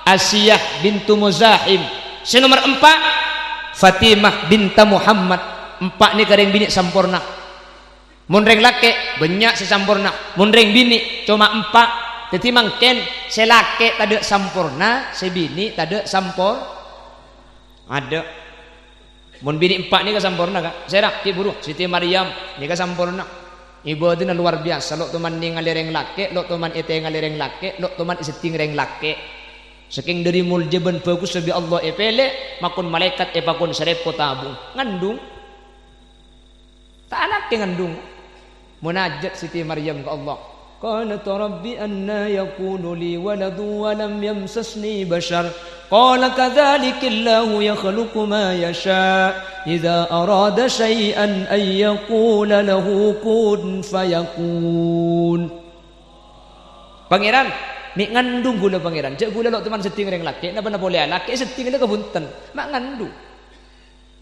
Asiyah bintu Muzahim. Sè nomer empa', Fatimah binta Muhammad. Empa' nèka rèng binè' samporna. Mon rèng lakè', bânnya' sè samporna. Mon rèng binè', coma empa'. Dhâddhi mangkèn, sè lakè' tadâ' samporna, sè binè' tadâ' sampor-, adâ'. Mon binè' empa' nèka samporna, Ka'. Sèra, ghi' buru, Siti Maryam nèka samporna. Ibâdâna lowar biyasa, lo' toman nèngalè rèng lakè', lo' toman ètèngalè rèng lakè', lo' toman èsedding rèng lakè'. Sakèng dâri molja bân bhâghussa bi' Allah èpèlè, makon malaèkat èpakon sarèpo tabung. Ngandung. Ta' anakè ngandung. Munajat Siti Maryam ka Allah. Qalat, "Rabbi anna yakunu li waladun wa lam yamsasni bashar." Qala, "Kadzalikillahu yakhluqu ma yasha'. Idza arada syai'an an yaqula lahu kun fayakun." Pangeran, mè' ngandhung ghulâ Pangeran. Jhâ' ghulâ lo' toman seddhing rèng lakè', napa-napa polè alakè seddhing ghulâ kabhunten. Ma' ngandhung.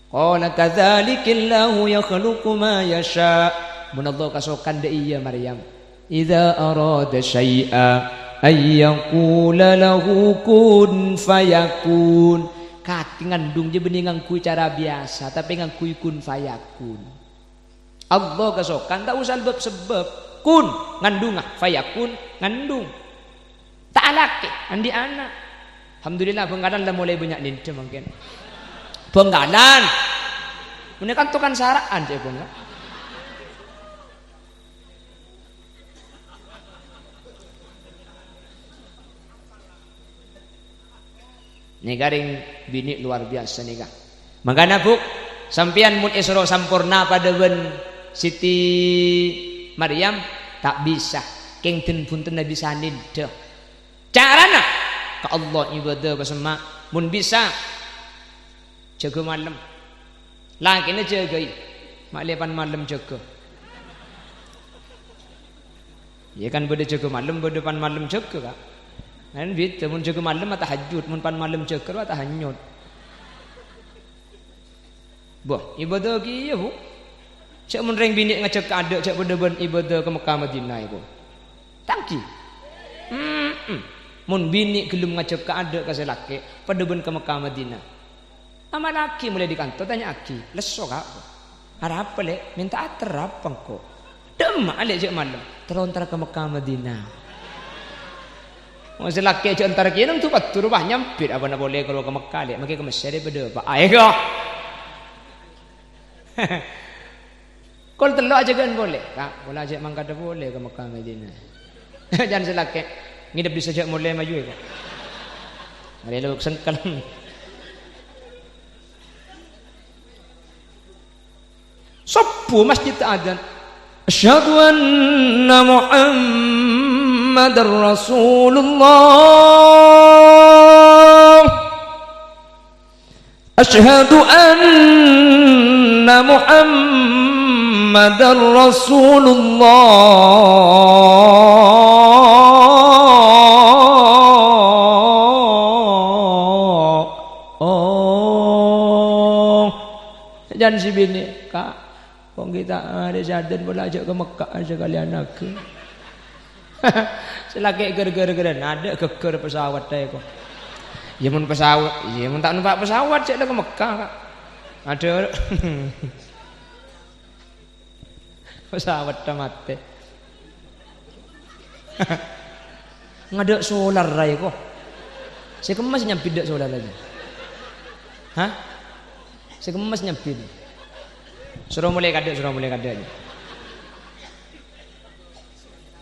Qala, "Kadzalikillahu yakhluqu ma yasha'." Mon Allah kasokan dâ' iyâ, Maryam. "Idza arada syai'a an yaqula lahu kun fayakun." Kakè ngandhung jhâ' bânnè ngangghuy cara biyasa, tapè ngangghuy kun fayakun. Allah kasokan, ta' osa bâb-sebbâb. Kun, ngandhunga, fayakun, ngandhung. Ta' alakè, andi' ana'. Alhamdulillah, Bhângkalan la molaè bânnya' nèndhâ mangkèn. Bhângkalan. Mènè kan tokan sara'an, cè' Bhângkalan. Nèka rèng binè' lowar biyasa nèka. Mangkana, Bu', sampèyan mon èsoro samporna padâ bân Siti Maryam, ta' bisa. Kèng dhân-bhuntenna bisa nèndhâ. Carana ka Allah ibadah pasemma'. Mon bisa, jâgâ malem. Lakèna jâgâi, ma' lè pan malem jâgâ. Iyâ kan bâdâ jâgâ malem, bâdâ pan malem jâgâ, Ka'. Kan bhidhâ, mon jâgâ malem ma' tahajjud, mon pan malem jâgâ ma' tahanyut. Bâh, ibadah kèya, Bu. Jhâ' mon rèng binè' ngajhâk ka adâ' jhâ' padâ bân ibadah ka Mekkah Madinah, Bu. Tanggi. Mm-mm. Mon binè' ghellem ngajhâk ka adâ' ka sè lakè', padâ bân ka Mekkah Madinah. Amallaghi molaè dâri kanto, tanya'aghi, "Lesso, Ka'?" "Arapa, Lè'?" "Mènta ater apa engko'?" "Dâ'emma'a, Lè', jhâ' malem?" "Terro entar ka Mekkah Madinah." Wong sè lakè' jhâ' entar kèya neng du-paddu rowa nyambit, "Apana polè karo ka Mekkah, Lè'? Mangkè ka Messer è padâ apa?" Ayo, kok. Kol tello' ajâgâ'ân polè. "Ka', kaulâ jhâ' mangkadhâ polè ka Mekkah Madinah." Can sè lakè', "Ngèdhep dissa' jhâ' molè mayu, è, kok." Marè lo' sengkel. Sobbhu masjid adzan. Asyhadu anna Muhammadar Rasulullah. Asyhadu anna Muhammadar Rasulullah. Oh. Can sè binè', "Ka', kok ghi' ta' arè sadhân polè jhâ' ka Mekkah sakalèyan aghi." Sè lakè' ghâr-ghâr-ghâr, adâ' ghâgghâr pesawat aè, kok. Iyâ, mon pesawat, iyâ, mon ta' nompa' pesawat, jhâ' la ka Mekkah, Ka'. Adâ'. Pesawat ta' matè. Ngadâ' solar aè, kok. Sè kemmas nyambit dâ' solar aè. Hah? Sè kemmas nyambit. Soro molè kadâ', soro molè kadâ'.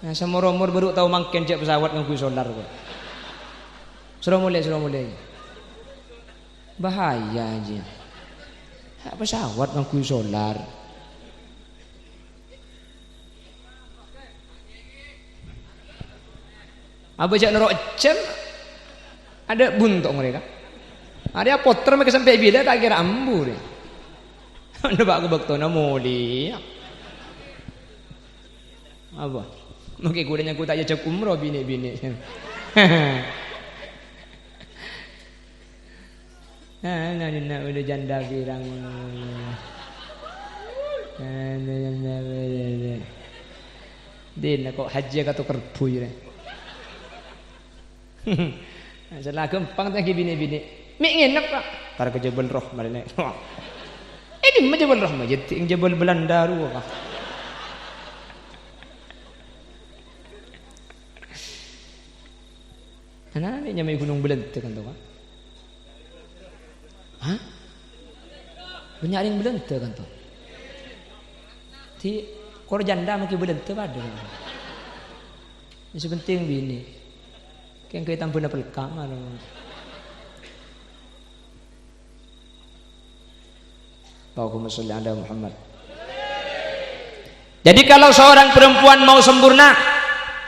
Nah, saomor-omor bâru' tao mangkèn jhâ' pesawat ngangghuy solar, kok. Soro molè, soro molè. Bahaya, jiyâ. Pesawat ngangghuy solar. Abâ' jhâ' noro' jhân, adâ' bunto' ngarè, Ka'. Arèya potèr mèkè sampè' bilâ ta' kèra ambu, rè. Napa' ka bâktona molèya. Apa? Mangkè kaulâ nyangko ta' èajhâk umroh binè'-binè'. Ana, ana, ana, udah janda pirang. Ana, janda pirang. Dina kok haji katoker bhuy, rè. Masalah ghâmpang ta' ghi' binè'-binè'. Mè' ngènep, Pak. Tar ka Jabal Rahmah, Lè'. È dimma Jabal Rahmah? Yâ, è Jabal Belanda rowa, Pak. Ana' nè' nyamaè Gunung Belanda kanto, Pak. Hah? Bânnya' rèng Belanda kanto. Di kor janda mangkè Belanda padâ. Sè pentèng binè'. Kèng kaè tambâna pelka' mano. Allahumma sholli ala Muhammad. Jadi, kalau seorang perempuan mau sempurna,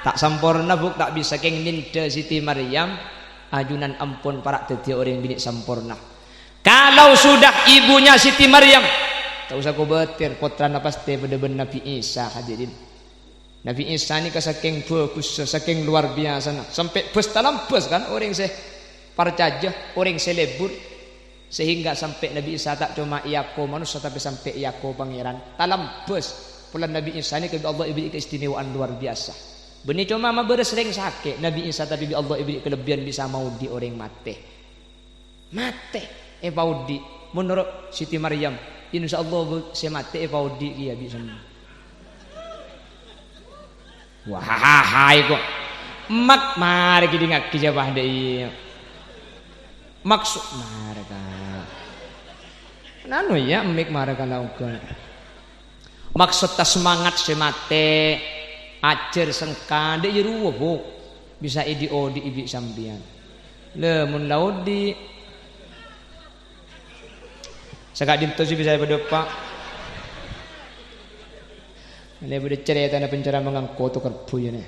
ta' samporna, Bu', ta' bisa kèng nèndhâ Siti Maryam, ajunan ampon para' dhâddhiyâ orèng binè' samporna. Kalau sudah ibunya Siti Maryam, ta' usa kobâtèr, pottrana pastè padâ bân Nabbhi Isa, hadirin. Nabbhi Isa nèka sakèng bhâghussa, sakèng lowar biyasana, sampè' bâs-talambâs kan orèng sè parcajâ, orèng sè lebur. Sehingga sampè' Nabbhi Isa ta' coma èako manossa, tapè sampè' èako Pangèran. Talambâs. Polana Nabbhi Isa nèka bi' Allah èberri' keistimewaan luar biasa. Bânnè coma mabârâs rèng sakè', Nabbhi Isa tapè bi' Allah èberri' kalebbiyân bisa maodi' orèng matè. Matè, èpaodi'. Mon noro' Siti Maryam, insya Allah, Bu, sè matè èpaodi' kèya bi' semma. Wah, hai, kok. Mak-, marè kèdingngaghi jâwâb dâ' iyâ. Maksud, marè ka. Nanu ya, mik marè ka laoghân. Maksud ta' semangat sè matè, ajhâr sengka, dâ' iyâ rowa, Bu. Bisa èdi-odi'i bi' sampèyan. Lè, mon la odi'. Saka'dinto sè bisa èpadâpa'. Lè bâdâ carètana penceramah ngangko to kerbhu, yâ, nè.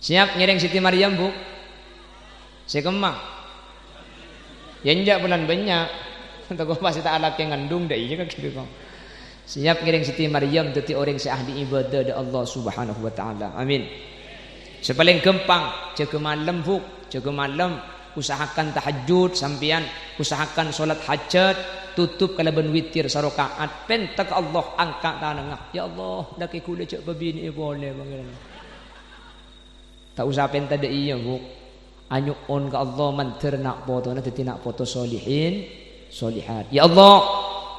Siap ngèrèng Siti Maryam, Bu? Sè kemma? Yâ, enjâ' polana bânnya'. Tako' pas ta' alakè ngandung, dâ' iyâ kaghi' kok. Siap ngèrèng Siti Maryam dhâddhi orèng sè ahli ibadah dâ' Allah Subhanahu wa Ta'ala. Amin. Sè palèng ghâmpang, jâgâ malem, Bu. Jâgâ malem. Usahakan tahajjud sampèyan, usahakan sholat hajat, tutup kalabân witir saraka'at, pènta ka Allah, angka' tanangnga, "Ya Allah, lakè ghulâ jâ' bâbinè'è polè, Pangèran." Ta' osa pènta dâ' iyâ, Bu. Anyo'on ka Allah mandhâr na' potona dhâddhi na' poto solihin, solihat. Ya Allah,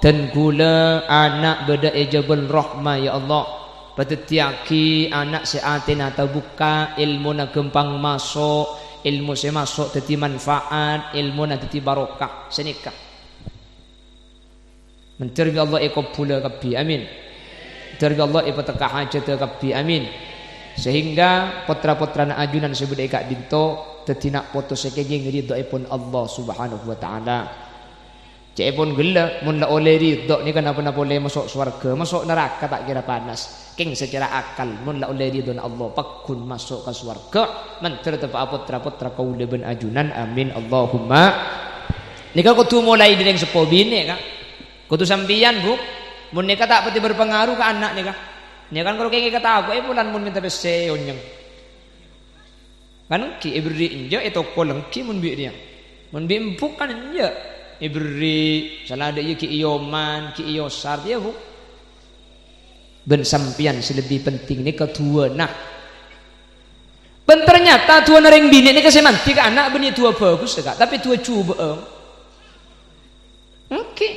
dân ghulâ ana' bâdâ è jhâbân rahma, ya Allah. Padhâddhiyâghi ana' sè atèna tabukka', èlmona ghâmpang maso', èlmo sè maso' dhâddhi manfaat, èlmona dhâddhi barokah. Sanèka. Mandhâr bi' Allah èkobbhulâ kabbhi, amin. Mandhâr bi' Allah èpatekka hajhâddhâ kabbhi, amin. Sehingga potra-potrana ajunan sè bâdâ è ka'dinto dhâddhi na' poto sè kèngèng ridhoèpon Allah Subhanahu wa Ta'ala. Ca'èpon ghellâ', mon la ollè ridho nèka napa-napa ollè maso' sowarghâ, maso' naraka ta' kèra panas. Kèng secara akal, mon la ollè ridhona Allah, pagghun maso' ka sowarghâ, mandhâr teppa'a potra-potra kaulâ bân ajunan. Amin, Allahumma. Nèka kodhu molaè dâri orèng seppo binè', Ka'. Kodhu sampèyan, Bu. Mon nèka ta' patè berpengaruh ka ana' nèka. Nèka kan karo kèngèng katako'è polana mon mènta pèssè onyèng. Kan èngghi èberri' enjâ', ètokol èngghi mon bi' rèya. Mon bi' embu' kan enjâ'. Èberri', sala dâ' iyâ ghi' èyoman, ghi' èyosar, yâ, Bu. Bân sampèyan sè lebbi penting nèka du'âna. Bân ternyata du'âna rèng binè' nèka sè mandhi ka ana' bânnè du'â bhâghus, Ka', tapè du'â jhubâ'ân. Èngghi.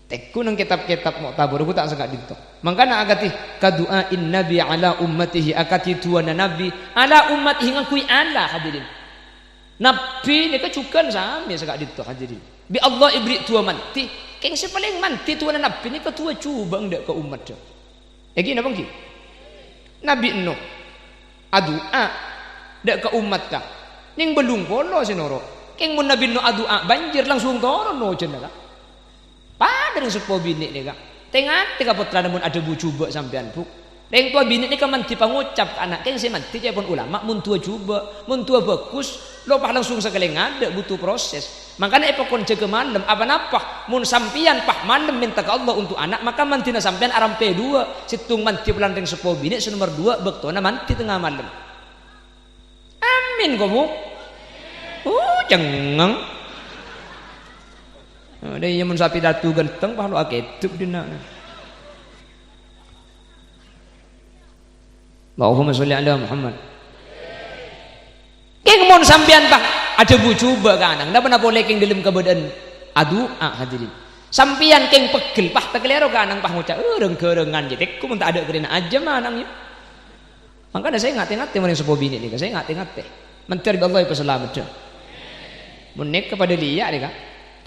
Tèngghu neng kètab-kètab Mu'tabar, ghu ta' saka'dinto. Mangkana akadhi, "Kadu'a'in Nabi ala ummatihi," akadhi du'âna Nabi, ala ummatihi ngangghuy ala, hadirin. Nabi nèka jhughân samè saka'dinto, hadirin. Bi' Allah èberri' du'â mandhi, kèng sè palèng mandhi du'âna Nabi nèka du'â jhubâ'ân dâ' ka ommaddhâ. Èngghi napa èngghi? Nabi Nuh adu'a dâ' ka ommaddhâ, nèng bâllung polo sè noro'. Kèng mon Nabi Nuh adu'a banjir langsung toron ojhânna, Ka'. Padâ rèng seppo binè' nèka. Tè-ngatè ka pottrana mon adhâbu jhubâ' sampèyan, Bu. Rèng towa binè' nèka mandhi pangocap ka ana', kèng sè mandhi ca'èpon ulama mon du'â jhubâ', mon du'â bhâghus, loppa langsung sakalè ngadâ', butuh proses. Mangkana èpakon jâgâ malem, apa-napa mon sampèyan pas malem mènta ka Allah onto' ana', maka mandhina sampèyan arampè duwâ', sèttong mandhi polana rèng seppo binè', sè nomer duwâ' bâktona mandhi tengnga malem. Amin, ko', Bu? Oh, cengngeng. Adâ' iyâ mon sapi tatu ghânteng, pas lo' akèdhep dhinna'. Allahumma sholli ala Muhammad. Kèng mon sampèyan, pas, adhâbu jhubâ' ka ana', napa-napa polè kèng dâlem kabâdâ'ân adu'a, hadirin. Sampèyan kèng peggel, pas, takalèro ka ana', pas, ngoca', "Eh, reng-ghârângan, yâ, tèngghu mon ta' adâ' karèna ajâm ana', yâ." Mangkana sè ngatè-ngatè marèng seppo binè' nèka, sè ngatè-ngatè. Mandhâr bi' Allah èpasalameddhâ. Mon nèka padâ lèya' nèka.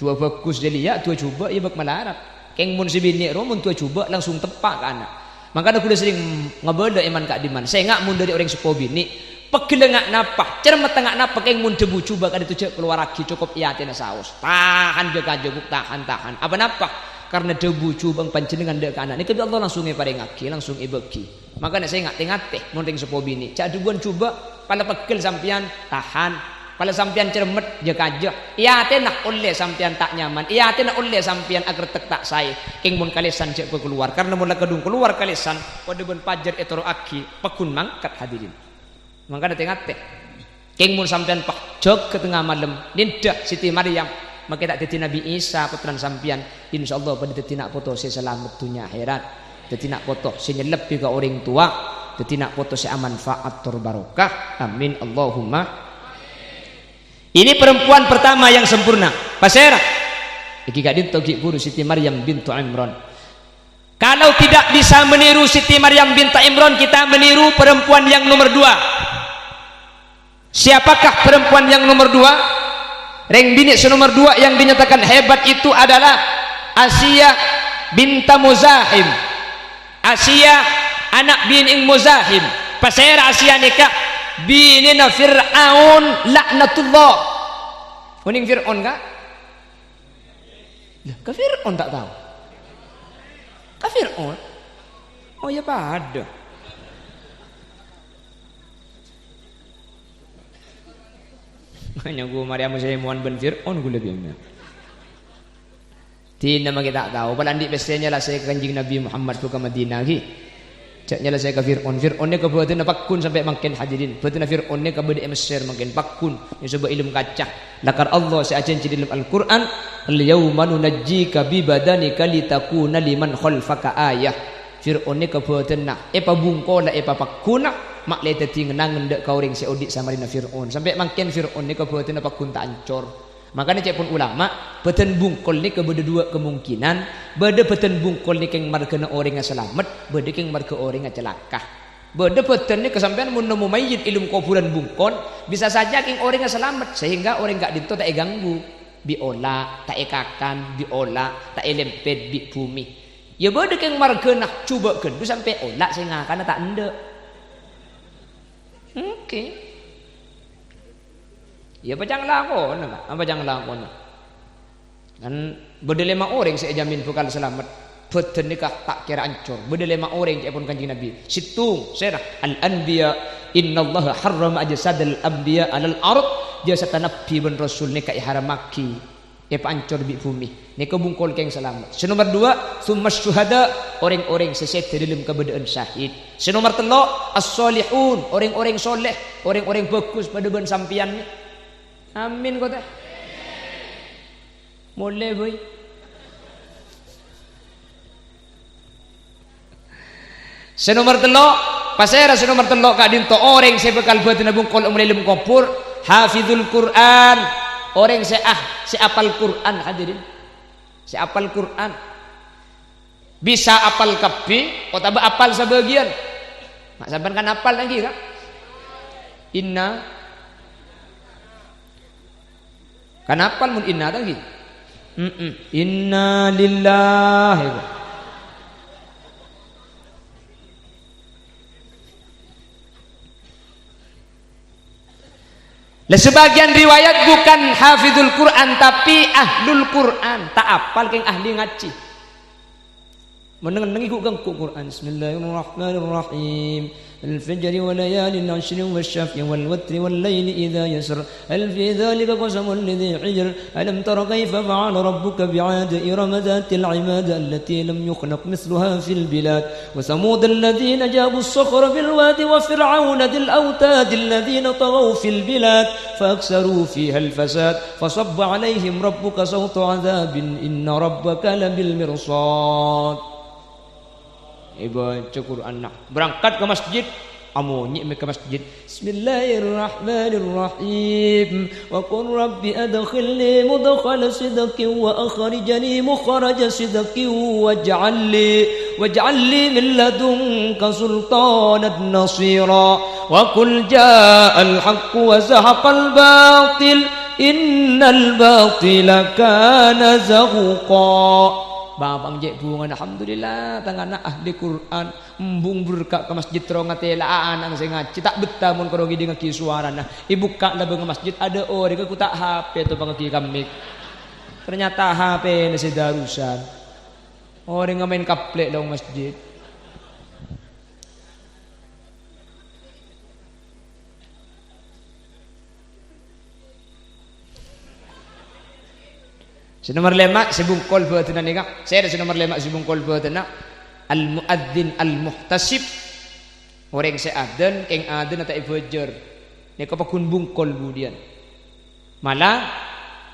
Duwâ' bhâghus jâ lèya', duwâ' jhubâ' yâ bâk malarat. Kèng mon sè binè' ro, mon duwâ' jhubâ' langsung teppa' ka ana'. Mangkana ghulâ serrèng ngabâlâ è man ka'dimman. Sè nga' mon dâri orèng seppo binè', peggellâ nga' napa, cermetta nga' napa, kèng mon dhâbu jhubâ' ka'dinto jhâ' kalowarraghi, cokop è atèna saos. Tahan jâ-kajâ, Bu', tahan, tahan. Apa-napa? Karna dhâbu jhubâ'na panjhennengngan dâ' ka ana'na, kabhi Allah langsung èparèngngaghi, langsung èbâghi. Mangkana sè ngate-ngate, mon rèng seppo binè', jhâ' dhâbuwân jhubâ', pala peggel sampèyan, tahan. Pala sampèyan cermet, jhâ-kajhâ. È atèna ollè sampèyan ta' nyaman, è atèna ollè sampèyan akertek ta' saè. Kèng mon kalèsan jhâ' pakalowar, karna mon la kadhung kalowar kalèsan, padâ bân pajhâr ètoro'aghi, pagghun mangkat, hadirin. Mangkana te-ngate. Kèng mon sampèyan pajhâgâ tengnga malem, nèndhâ Siti Maryam, make ta' dhâddhi Nabbhi Isa, pottrana sampèyan, insyaallah padâ dhâddhi na' poto sè salamet dhunnya akhèrat. Dhâddhi na' poto sè nyellebbhi ka orèng towa, dhâddhi na' poto sè amanfaat tor barokah. Amin, Allahumma. Ini perempuan pertama yang sempurna. Pasèra? Iki ka'dinto ghi' bhuru Siti Maryam bintu Imran. Kalau tidak bisa meniru Siti Maryam bintu Imran, kita meniru perempuan yang nomor dua. Siapakah perempuan yang nomor dua? Rèng binè' sè nomor dua yang dinyatakan hebat itu adalah Asiya binta Muzahim. Asiya, ana' binè'na Muzahim. Pasèra Asiya nèka? Binèna Fir'aun laknatullah. Onèng Fir'aun, Ka'? Lah, ka Fir'aun ta' tao? Ka Fir'aun? Oh, ya padâ. Hanya ghu Maryam sè mowan bân Fir'aun ghulâ biyâ. Dinah make ta' tao, pala andi' pèssè nyalèsè ka Kanjeng Nabbhi Muhammad bu ka Madinah, ghi. Jhâ' nyalèsè ka Fir'aun. Fir'aun nèka bhâdhânna pagghun sampè' mangkèn, hadirin. Bhâdhânna Fir'aun nèka bâdâ è Messèr mangkèn, pagghun. Nè sobâ' èlem kaca. Lakar Allah sè ajhânjhi dâlem Al-Qur'an, "Al-yauma nunajjika bi badanika litakuna liman khalfaka ayah." Fir'aun nèka bhâdhânna èpabungkola, èpapagghuna, ma' lè dhâddhi ngen-angen dâ' ka orèng sè odi' samarèna Fir'aun. Sampè' mangkèn Fir'aun nèka bhâdhânna pagghun ta' ancor. Mangkana ca'èpon ulama, bhâdhân bungkol nèka bâdâ duwâ' kamongkènan, bâdâ bhâdhân bungkol nèka kèng marghâna orèngnga salamet, bâdâ kèng marghâ orèngnga calaka. Bâdâ bhâdhân nèka sampèyan mon nemmo mayyit è lem kobhurân bungkol, bisa saja kèng orèngnga salamet, sehingga orèng ka'dinto ta' èganggu bi' ola', ta' èkakan bi' ola', ta' èlempèt bi' bhumè. Iyâ bâdâ kèng marghâna jhubâ' ghândhu sampè' ola' sè ngakana ta' endâ'. Oke. Iyâ, apa ca'na lakona, Ka'? Apa ca'na lakona? Kan bâdâ lèma orèng sè èjamin bhâkal salamet. Bhâdhân nèka ta' kèra ancor. Bâdâ lèma orèng ca'èpon Kanjeng Nabbhi. Sèttong, sèra? Al-anbiya. Innallaha harrama ajsadal anbiya 'alal ard. Jasadda nabbhi bân rasul nèka èharammaghi èpaancor bi' bhumè. Nèka bungkol kèng salamet. Sè nomer duwâ', tsummas syuhada, orèng-orèng sè sèdhâ dâlem kabâdâ'ân syahid. Sè nomer tello', as-shalihun, orèng-orèng sholèh, orèng-orèng bhâghus padâ bân sampèyan. Amin, kottè. Molè, bhâi. Sè nomer tello', pasèra sè nomer tello' ka'dinto orèng sè bhâkal bhâdhânna bungkol ollè lem kobhur? Hafizul Qur'an. Orèng sè ah, sè apal Qur'an, hadirin. Sè apal Qur'an. Bisa apal kabbhi otabâ apal sabâgiyân. Ma' sampèyan kan apal nanggi, Ka'? Inna. Kan apal mon inna ta' ghi? Mm-mm. Inna lillahi. Lah, sebagian riwayat bukan hafizul Qur'an, tapi ahlul Qur'an. Ta' apal kèng ahli ngajhi. Meneng-neng iku ganggu Quran. Bismillahirrahmanirrahim. Al-fajri wa layalin 'asyrin wasyaf'i wal watri wal laili idza yasr. Hal fi dzalika qasamun lidzi hijr. Alam tara kaifa fa'ala rabbuka bi'adi irama dzatil 'imad allati lam yukhlaq mitsluha fil bilad. Wa tsamudalladzina jabus shakhra bil wadi wa fir'auna dzil autadilladzina taghaw fil bilad. Fa aktsaru fihal fasad. Fasabba 'alaihim rabbuka sauta 'adzabin, inna rabbaka labil mirsad. Èbâca Qur'anna. Berangkat ka masjid, amonyè' mè' ka masjid. Bismillahirrahmanirrahim. Wa qul rabbi adkhilni mudkhala sidqin wa akhrijni mukhraja sidqin waj'al li, waj'al li min ladunka sultanan nasira. Wa qul ja'al haqqu wa zahaqal batil. Innal batila kana zahuqa. Bapa'na cè' bhungana, alhamdulillah, tang ana' ahli Qur'an. Embung berka' ka masjid terro ngatela' ana'na sè ngajhi, ta' bettah mon karo ngèdingngaghi sowarana. Èbukka' labângnga masjid, adâ' orèng ghu ta' H P topangngaghi ka mik. Ternyata H P-na sè darusan. Orèng maèn kaplek lowong masjid. Sè nomer lèma', sè bungkol bâdânna nèka. Sè, sè nomer lèma', sè bungkol bâdânna, al-muadzin al-muhtasib. Orèng sè adzan, kèng adzanna ta' èbâjâr. Nèka paggun bungkol budiyân. Mala,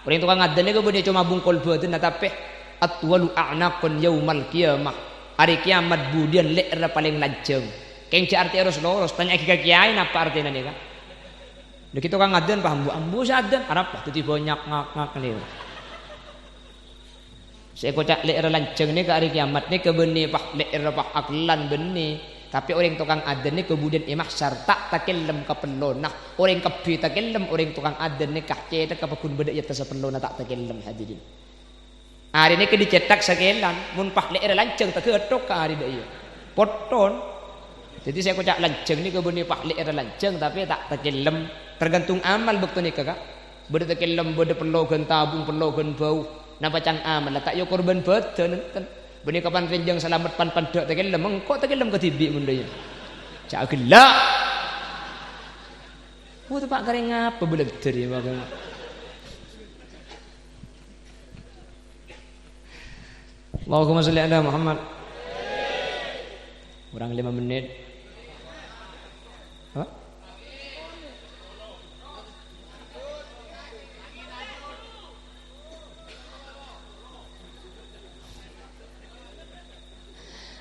orèng tokang adzan nèka bânnè coma bungkol bâdânna, tapè atwalu a'naqan yaumal qiyamah. Arè kèyamat budiyân lè'èrra palèng lanjhâng. Kèng jhâ' artè ros-loros, tanya'aghi ka kèyaè napa artèna nèka. Dhâggi' tokang adzan, pas ambu-ambu sè adzan, arapa dhâddhi bânnya' ngak-ngak nèka. Sè èkoca' lè'èrra lanjhâng nèka arè kèyamat nèka bânnè, pas lè'èrra pas akellan bânnè. Tapè orèng tokang adzan nèka budiyân è mahsyar ta' takellem ka pellona. Orèng kabbhi takellem, orèng tokang adzan nèka cèthagghâ paggun bâdâ è attassa pellona ta' takellem, hadirin. Arè nèka dicèthak sakellan, mon pas lè'èrra lanjhâng taghâthok ka arè dâ' iyâ. Potton. Dhâddhi sè èkoca' lanjhâng nèka bânnè pas lè'èrra lanjhâng, tapè ta' takellem. Tergantung amal bâkto nèka, Ka'. Bâdâ takellem, bâdâ pello ghân tabung, pello ghân bâu. Napa ca'na amalla ta' èokor bân bhâdhân, enten. Bânnè kapan rènjhâng salamet pan-pandhâ' takellem, engko' takellem kadhibi' mon dâ' iyâ. Jhâ' ghellâ'. Wah, teppa' karè ngapa bâlândhâr iyâ, maka. Allahumma shalli ala Muhammad. Kurang lima menit. Apa?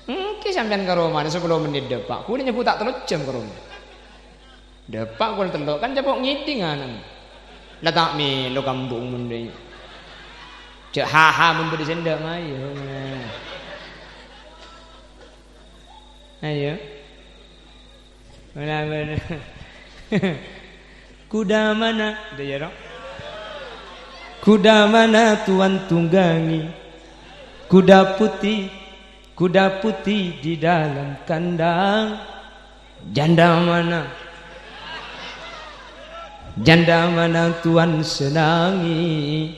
Ènggi sampèyan ka romana sapolo menit dâpa'. Kulâ nyebbhu' ta' tello jam ka roma. Dâpa' pokol tello', kan capo' ngèdhing ana'na. La ta' mèlo kambhung mon dâ' iyâ. Jhâ' ha-ha mon bâdâ sè endâ', mayu. Ayo. Mala-mala. Kuda mana? Dâ' iyâ, ro? Kuda mana Tuan tunggangi? Kuda putih, kuda putih di dalam kandang. Janda mana? Janda mana Tuan senangi?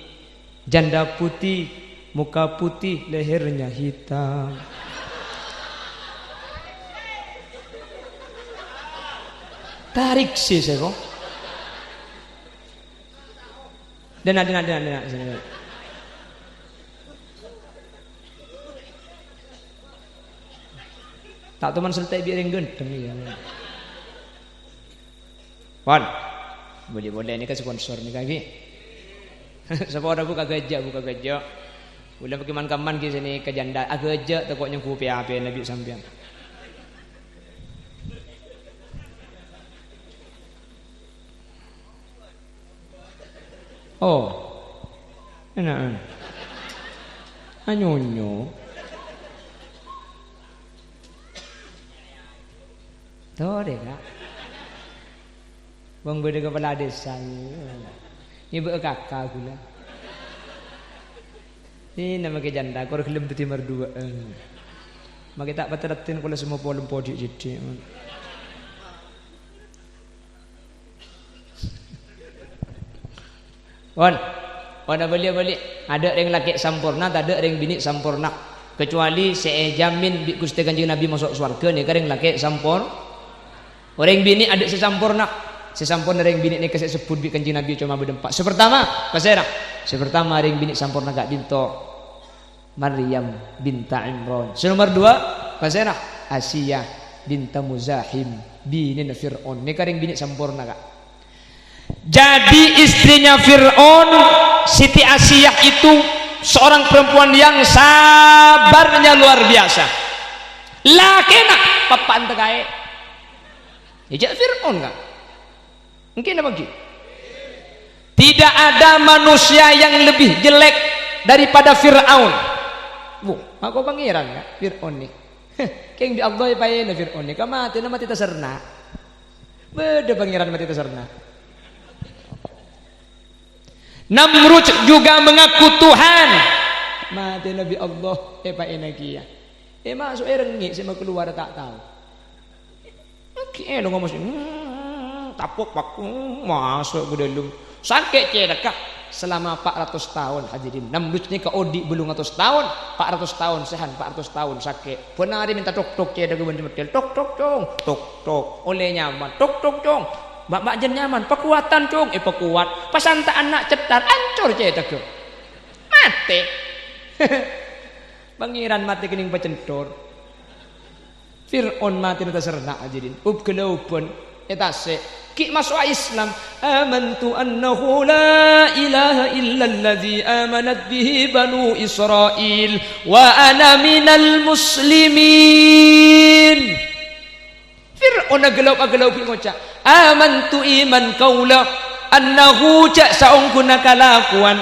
Janda putih, muka putih, lehernya hitam. Tarik sih, saya kok. Dena, dena, dena, dena. Ta' toman sèltè' bi' orèng ghântheng, iyâ. Pon. Bâli polè nèka sponsor nèka ghi. Sapa ora buka ghâjâ', buka ghâjâ'. Bulâ paghi man-kamman ghi sè nèka janda. Aghâjâ' tako' nyongghu pè-apèna bi' sampèyan. Oh. Ena'an. Anyonyo. Torè, Ka'. Wong bâdâ kapala dhisa, ngèbâ'â kaka ghulâ. Ina makè janda, kor ghellem dhâddhi marduwâ'ân. Makè ta' patè raddhin kaulâ sè mopo lempo dhi'-dhi'. Pon. Pon abâli-abâli. Adâ' rèng lakè' samporna, tadâ' rèng binè' samporna. Kecuali sè èjamin bi' Ghustè Kanjeng Nabi maso' sowarghâ nèka rèng lakè' sampor-, orèng binè' adâ' sè samporna. Sè samporna rèng binè' nèka sè èsebbhut bi' Kanjeng Nabi coma bâdâ empa'. Sè partama, pasèra? Sè partama rèng binè' samporna ka'dinto. Maryam binta Imran. Sè nomer dua, pasèra? Asiya binta Muzahim, binèna Fir'aun. Nèka rèng binè' samporna, Ka'. Jadi, istrinya Fir'aun, Siti Asiyah itu seorang perempuan yang sabarnya luar biasa. Lakèna pèppa' ènta kaè. Jâ' Fir'aun, Ka'. Ènggi napa ènggi? Tidak ada manusia yang lebih jelek daripada Fir'aun. Wuh, mako Pangèran, Ka', Fir'aun nè. Kèng bi' Allah èpaèna Fir'aun nè, kamatèna matè taserna. Bâdâ Pangèran matè taserna. Namrud juga mengaku Tuhan. Matèna bi' Allah èpaèna kèya. Èmaso'è rengngè' sè makalowar ta' tao. Ghi' èlo ngomong sè, hmm, tapok pak, hmm, maso' ka dâlem. Sangkè' cèthagghâ. Selama pa' ratos taon, hadirin. Namrud nèka odi' bâllung atos taon, pa' ratos taon sèhan, pa' ratos taon sakè'. Bân arè mènta tok-tok cèthagghâ bân dimedhel. "Tok-tok, Cong." Tok-tok. Ollè nyaman. "Tok-tok, Cong." "Ma'-, ma' jân nyaman." "Pakowadhân, Cong." Èpakowat. Pas anta'an na' cèttar, ancor cèthagghâ. Matè. Pangèran matè kennèng pacènthor. Fir'aun matèna taserna', hadirin. Ub-ghâlâubân è tasè'. Ghi' maso'a Islam. "Amantu annahu la ilaha illalladzi amanat bihi banu Israil wa ana minal muslimin." Fir'aun aghâlâub-aghâlâubi ngoca', "Amantu, iman kaulâ, annahu, jâ' saongghuna kalakowan."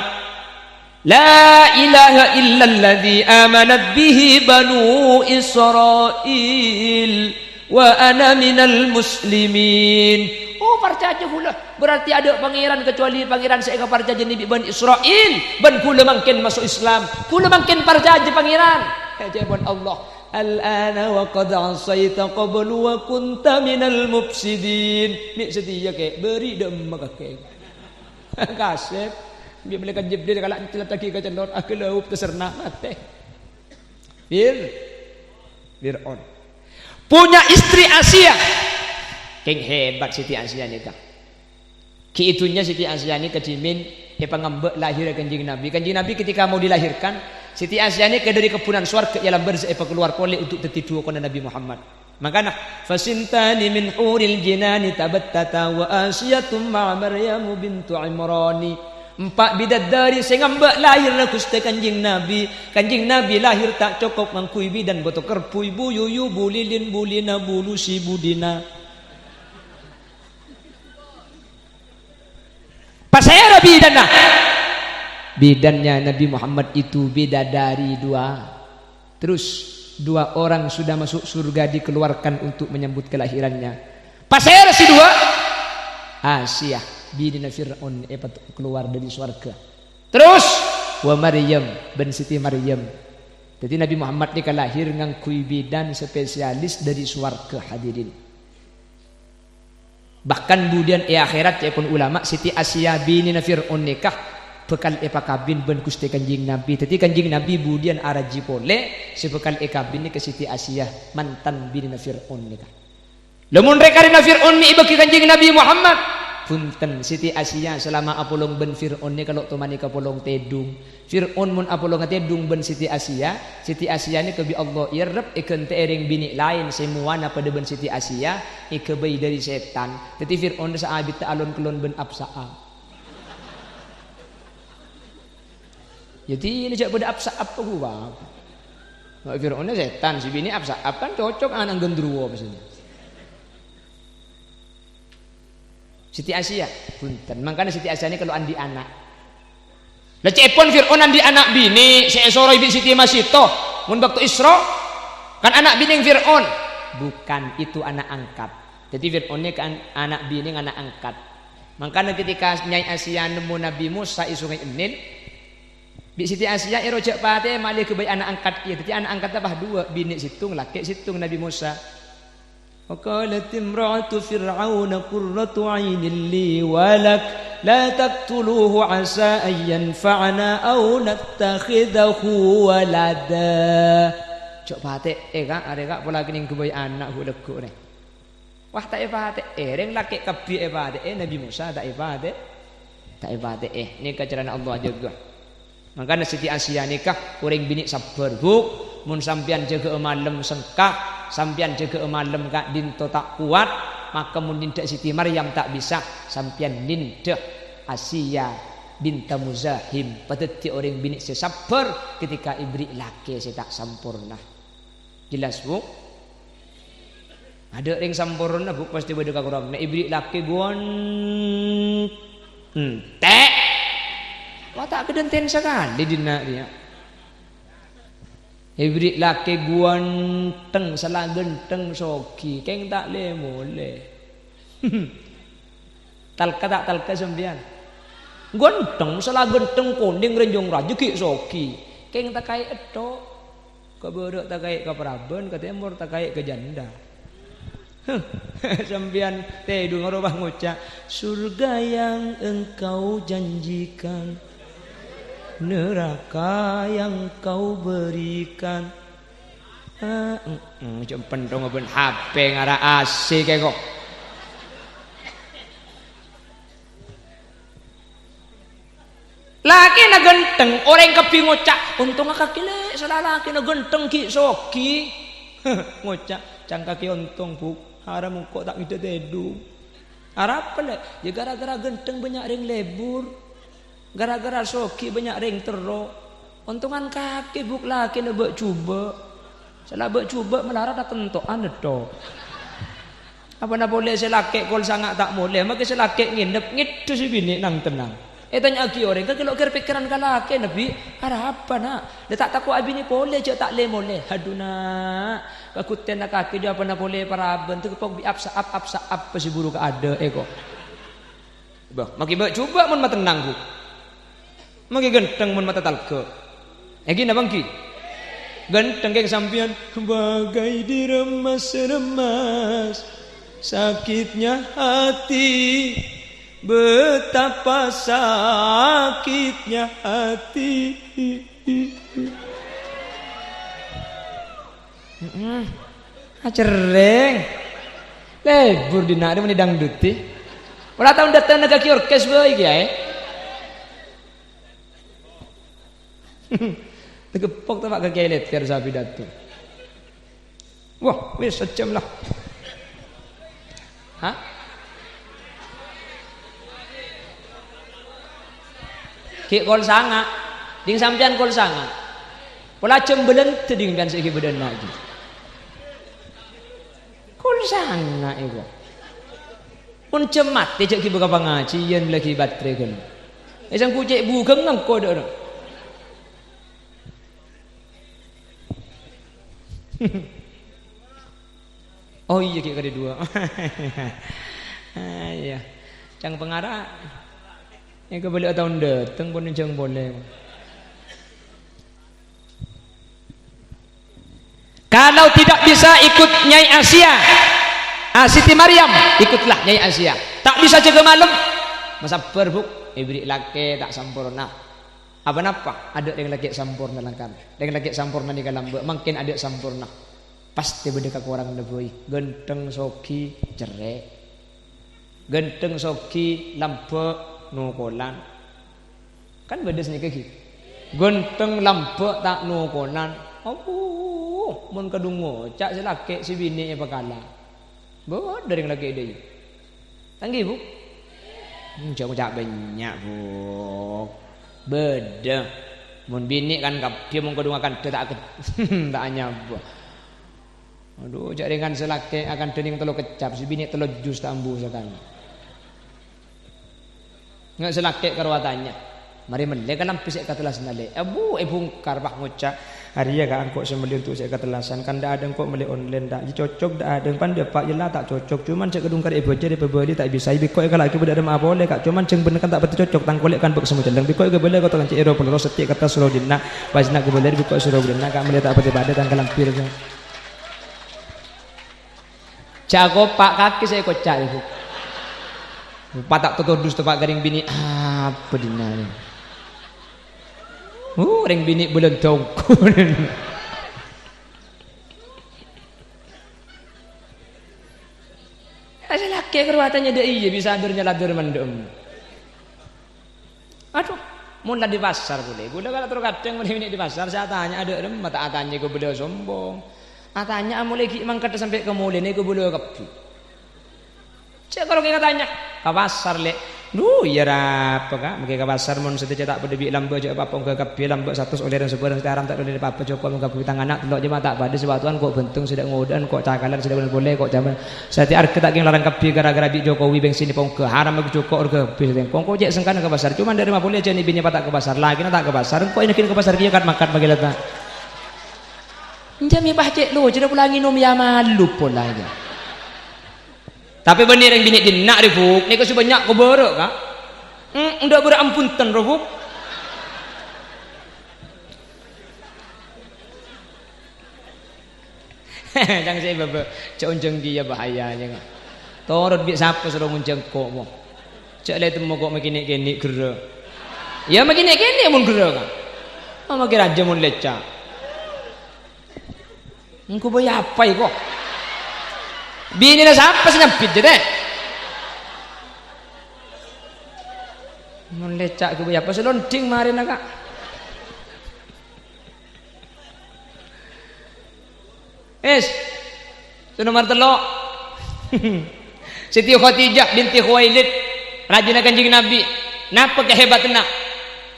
"La ilaha illalladzi amanat bihi banu Israil, wa ana minal muslimin." Oh, parcajâ kaulâ. Berarti adâ' pangèran kecuali pangèran sè èkaparcajâ nèka bi' bân Israil. Bân kaulâ mangkèn maso' Islam. Kaulâ mangkèn parcajâ pangèran. Èjâbâna Allah. "Al-ana wa qad asaita qablu wa kunta minal mufsidin." Mè' satèya, Kè. Bâri' dâ' emma kakè. Kasep. Bi' malaèkat Jibril kala' nyelleddhâghi ka cellot, aghâlâub taserna' matè. Fir-, Fir'aun. Punya istri Asia. Kèng hebat Siti Asia nèka. Ghi' è dhunnya Siti Asia nèka dhimèn èpangambâ' lahèrra Kanjeng Nabi. Kanjeng Nabi ketika mau dilahirkan, Siti Asia nèka dâri kebbhunan sowarghâ èalambâr sè èpakalowar polè untuk dhâddhi duwâkonna Nabi Muhammad. Mangkana, "Fasintani min huril jinani tabattata wa Asiyatum ma'a Maryamu bintu Imrani." Empa' bidadari sè ngambâ' lahèrra Ghustè Kanjeng Nabi. Kanjeng Nabi lahèr ta' cokop ngangghuy bidan bâto kerbhu, bu yuyu, bu lilin, bu lina, bu lusi, bu dina. Pasèra bidanna? Bidannya Nabi Muhammad itu bidadari dua. Terus dua orang sudah masuk surga dikeluarkan untuk menyambut kelahirannya. Pasèra sè dua? Asia, binèna Fir'aun èpat-, kalowar dâri sowarghâ. Terus, wa Maryam, bân Siti Maryam. Jadi Nabi Muhammad nèka lahèr ngangghuy bidan spesialis dâri sowarghâ, hadirin. Bahkan budiyân è akhèrat, ca'èpon ulama, Siti Asia binèna Fir'aun nèka bhâkal èpakabin bân Ghustè Kanjeng Nabi. Dhâddhi Kanjeng Nabi budiyân arajhi polè sè bhâkal èkabin nèka Siti Asia, mantan binèna Fir'aun nèka. Lha mon rè-karèna Fir'aun mè' èbâghi Kanjeng Nabi Muhammad? Bhunten, Siti Asia salama apolong bân Fir'aun nèka lo' tomanè kapolong tèdung. Fir'aun mon apolonga tèdung bân Siti Asia, Siti Asia nèka bi' Allah èerrep èghântè'è rèng binè' laèn sè mowana padâ bân Siti Asia, èghâbây dâri sètan. Dhâddhi Fir'aun saabitta alon-kellon bân apsa'a. Ya, dhina jhâ' padâ apsa'a apa ghuwa. Fir'aun sètan, sè binè' apsa'a kan cocok ana' gendruwo maksudnya. Siti Asia, bhunten. Mangkana Siti Asia nèka lo' andi' ana'. Lah ca'èpon Fir'aun andi' ana' binè' sè èsoroè bi' Siti Masito mon bâkto Isra'. Kan ana' binèng Fir'aun. Bukan, itu anak angkat. Dhâddhi Fir'aun nèka an-, ana' binèng ana' angkat. Mangkana ketika Nyai Asia nemmo Nabi Musa è Sungai Nil, bi' Siti Asia èro jhâ' patè malè èghâbây ana' angkat kèya. Dhâddhi ana' angkatta pas duwâ', binè' sèttong, lakè' sèttong Nabi Musa. Wa qalat imra'atu Fir'auna qurratu 'ainin li wa lak, la taqtuluhu 'asa an yanfa'ana aw nattakhidhahu walada. Jhâ' patè'è, Ka', arè, Ka', pola kènèng ghâbây ana' ghu-, lagghu' rè. Wah, ta' èpatè'è, rèng lakè' kabbhi èpatè'è, Nabi Musa ta' èpatè-, ta' èpatè'è. Nèka carana Allah ajâgâ. Mangkana Siti Asia nèka orèng binè' sabbhâr, Bu'. Mon sampèyan jâgâ'â malem sengka, sampèyan jâgâ'â malem ka'dinto ta' kowat, maka mon nèndhâ Siti Maryam ta' bisa, sampèyan nèndhâ Asia binta Muzahim, padâddhi orèng binè' sè sabbhâr ketika èberri' lakè sè ta' samporna. Jelas, Bu'? Adâ' rèng samporna, Bu', pastè bâdâ kakorang. Nè' èberri' lakè ghun-, entè'. Wah, ta' ghâdhântèn sakalè dinna' rèya. Èberri' lakè ghuntheng, sala ghântheng soghi, kèng ta' lè-molè. Talka ta' talka sampèyan? Ghântheng, sala ghântheng konèng rènjong rajâ ghi' soghi. Kèng ta' kaè ètto'. Ka bârâ' ta' kaè ka Prabân, ka tèmor ta' kaè ka Janda. Sampèyan tèdung rowa ngoca', "Surga yang engkau janjikan, neraka yang kau berikan." Ah, mm, mm, jhâ' penthong bân H P ngara A C kèko. Lakèna ghântheng, orèng kabbhi ngoca', "Ontongnga kakè lè', sala lakèna ghântheng ghi' soghi." Ngoca', "Ca'na kakè ontong, Bu'. Haram engko' ta' ngèdhâ tèdung." "Arapa, lè'?" "Ya, gara-gara ghântheng bânnya' rèng lebur. Gara-gara soghi bânnya' rèng terro. Ontongan kakè, Bu', lakèna bâ'-jhubâ'. Sala bâ'-jhubâ' malarat atento'an, ètto." Apana polè sè lakè' kol sanga' ta' molè, makè sè lakè' ngènep, ngèdhâ sè binè' nang-tennang. Ètanya'aghi orèng, "Kakè lo' kèr-pèkkèran ka lakèna, Bi'? Arapa, Na'? Lè ta' tako' abinè polè, jhâ' ta' lè-molè." "Adhu, Na', kaghutèna kakè jâ' apana polè parabân, tèkeppok bi' ap-sa'ap, ap-sa'ap, sè buru kaadâ', èko." Bâh, makè bâ'-jhubâ' mon matennang, Bu'. Makè ghântheng mon matatalghâ. Èngghi napa èngghi? Ghântheng kèng sampèyan. Bagai diremas-remas sakitnya hati, betapa sakitnya hati. Heeh. Acerrèng. Lebur dinna' rè mènè dangdut è. Pola tao dâteng nagâghi orkes bhâi kèyaè. Tèkeppok ta' Pak Kakè Letter sapidato. Wah, wis sajjhâm la. Hah? Ghi' kol sanga'. Ding sampèyan kol sanga'. Pola jhâm bâlândhâ ding sampèyan sè ghi' bâdâna ghi. Kol sanga' èko. Mon jhâm matè jhâ' ghi' bâkal pangajiyân laghi batrè ghân. È sangko' cè' bugâng ngangko dâ' ro. Oh iyâ, ghi' kadhi duwâ'. Ah, iyâ. Ca'na pangara. Èngko' bâli' taon dâteng pon ènjhâng polè. Kalau tidak bisa ikut Nyai Asia, ah, Siti Maryam, ikutlah Nyai Asia. Tak bisa jaga malam, masabbhâr, Bu'. Èberri' lakè' ta' samporna. Apa-napa? Adâ' rèng lakè' samporna, langkar. Rèng lakè' samporna nèka lambâ', mangkèn adâ' samporna. Pastè bâdâ kakoranganna bhâi. Ghântheng soghi, cerrè'. Ghântheng soghi, lambâ', nokolan. Kan bâdâ sanèka, ghi. Ghântheng lambâ' ta' nokolan. Aduh, mon kadhung ngoca' sè lakè' sè binè' èpakala. Bâdâ rèng lakè' dâi. Ta' ènggi, Bu'? Hmm, jhâ' ngoca' bânnya', Bu'. Bâdâ. Mon binè' kan kabbhi mon kadhung akandhâ ta' ke-, ta' anyabâ. Adhu, jhâ' rèngan sè lakè' akandhâ nèng tello keccap, sè binè' tello jus ta' ambu sakalè. Nga' sè lakè' karo atanya, "Marè mellè kalambhi sè katellasanna, Lè'?" Abu, èbungkar, pas ngoca', "Arèya, Ka', engko' sè mellè untuk sè katellasan, kan dâ' adâ' engko' mellè online, dâ', iyâ cocok dâ' adâ', pan dâ' eppa' iyâ la ta' cocok, coma sè kadhung karè èbâca rè pabâli ta' bisa, bi' engko' èkala'aghi bâdâ rèmma polè, Ka', coma jhâng bhennè kan ta' patè cocok, tang kolè' kan bâk sè mojâlâng, bi' engko' èkabâlâ koto kancè' èro polo sèttè' kertas soro dinna', pas na' kabâlâ bi' engko' soro dinna', Ka', mellè ta' patè padâ tang kalambhi rè, Ka'." Jhâ' kopa' kakè sè èkoca' rè, Bu'. Pata' totodus topa' ka rèng binè', apa dinna' rè? Uh, rèng binè' bâlândhâ ongghu. Sè lakè' karo atanya dâ' iyâ bisa adur nyaladur mandhem. Adhu, mon la dâri pasar kulâ, kulâ kala terro kadhâng mon binè' dâri pasar, sè atanya adâ' rèmma ta' atanya kabâlâ sombong. Atanya amolè ghi' mangkaddhâ sampè' ka molèna kabâlâ kabbhi. Cè' karo ghi' atanya, "Ka pasar, Lè'?" "Dhu, iyâ arapa, Ka'? Mangkè ka pasar mon sadhâjâ ta' padâ bi' lambâ' jhâ' apa-apa ongghâ kabbhi, lambâ' satos ollè rèng sabhârâng, sè haram ta' ollè pa-apa, jhâ' kok mangkabhi tang ana', tello' jâ' ma' ta' padâ, sè bâtowan kok bhântung, sè dâ' ngodâ'ân kok cakalan, sè dâ' polè kok jhâman." Satèya arghâ ta' kèng larang kabbhi ghârâ-ghârâ bi' Jokowi bengsin èpongghâ, haram bi' Joko orghâ bengsin. Kongko cè' sengkana ka pasar, coma dâri ma' polè jhâ' nè binè pata' ka pasar, lakèna ta' ka pasar, engko' ènèkin ka pasar kèya kan makan paghi' lata. Enjâ' mè' pas cè' lo, jârèya pola ngènom yâ malu pola yâ. Tapè bânnè rèng binè' dinna' rè, Bu', nèka sè bânnya' kobârâ', Ka'. Hmm, endâ' bârâ' ampun ten, ro, Bu'. Cang sè bâbâ, jhâ' onjhâng kèya bahayanya, Ka'. Torot bi' sapa soro ngonjhâng ko', mo? Jhâ' la ètemmo ko' makènè'-kènè' ghârâ. Iyâ, makènè'-kènè' mon ghârâ, Ka'. Ma' makè rajâ mon lèca'. Engko' bâi apa iko? Binèna sapa sè nyambit, jâ, tè? Mon lèca' engko' bâi apa? Sè londhing marèna, Ka'. Wis. Sè nomer tello'. Siti Khadijah binti Khuwailid, rajina Kanjeng Nabi. Napa kahebatanna?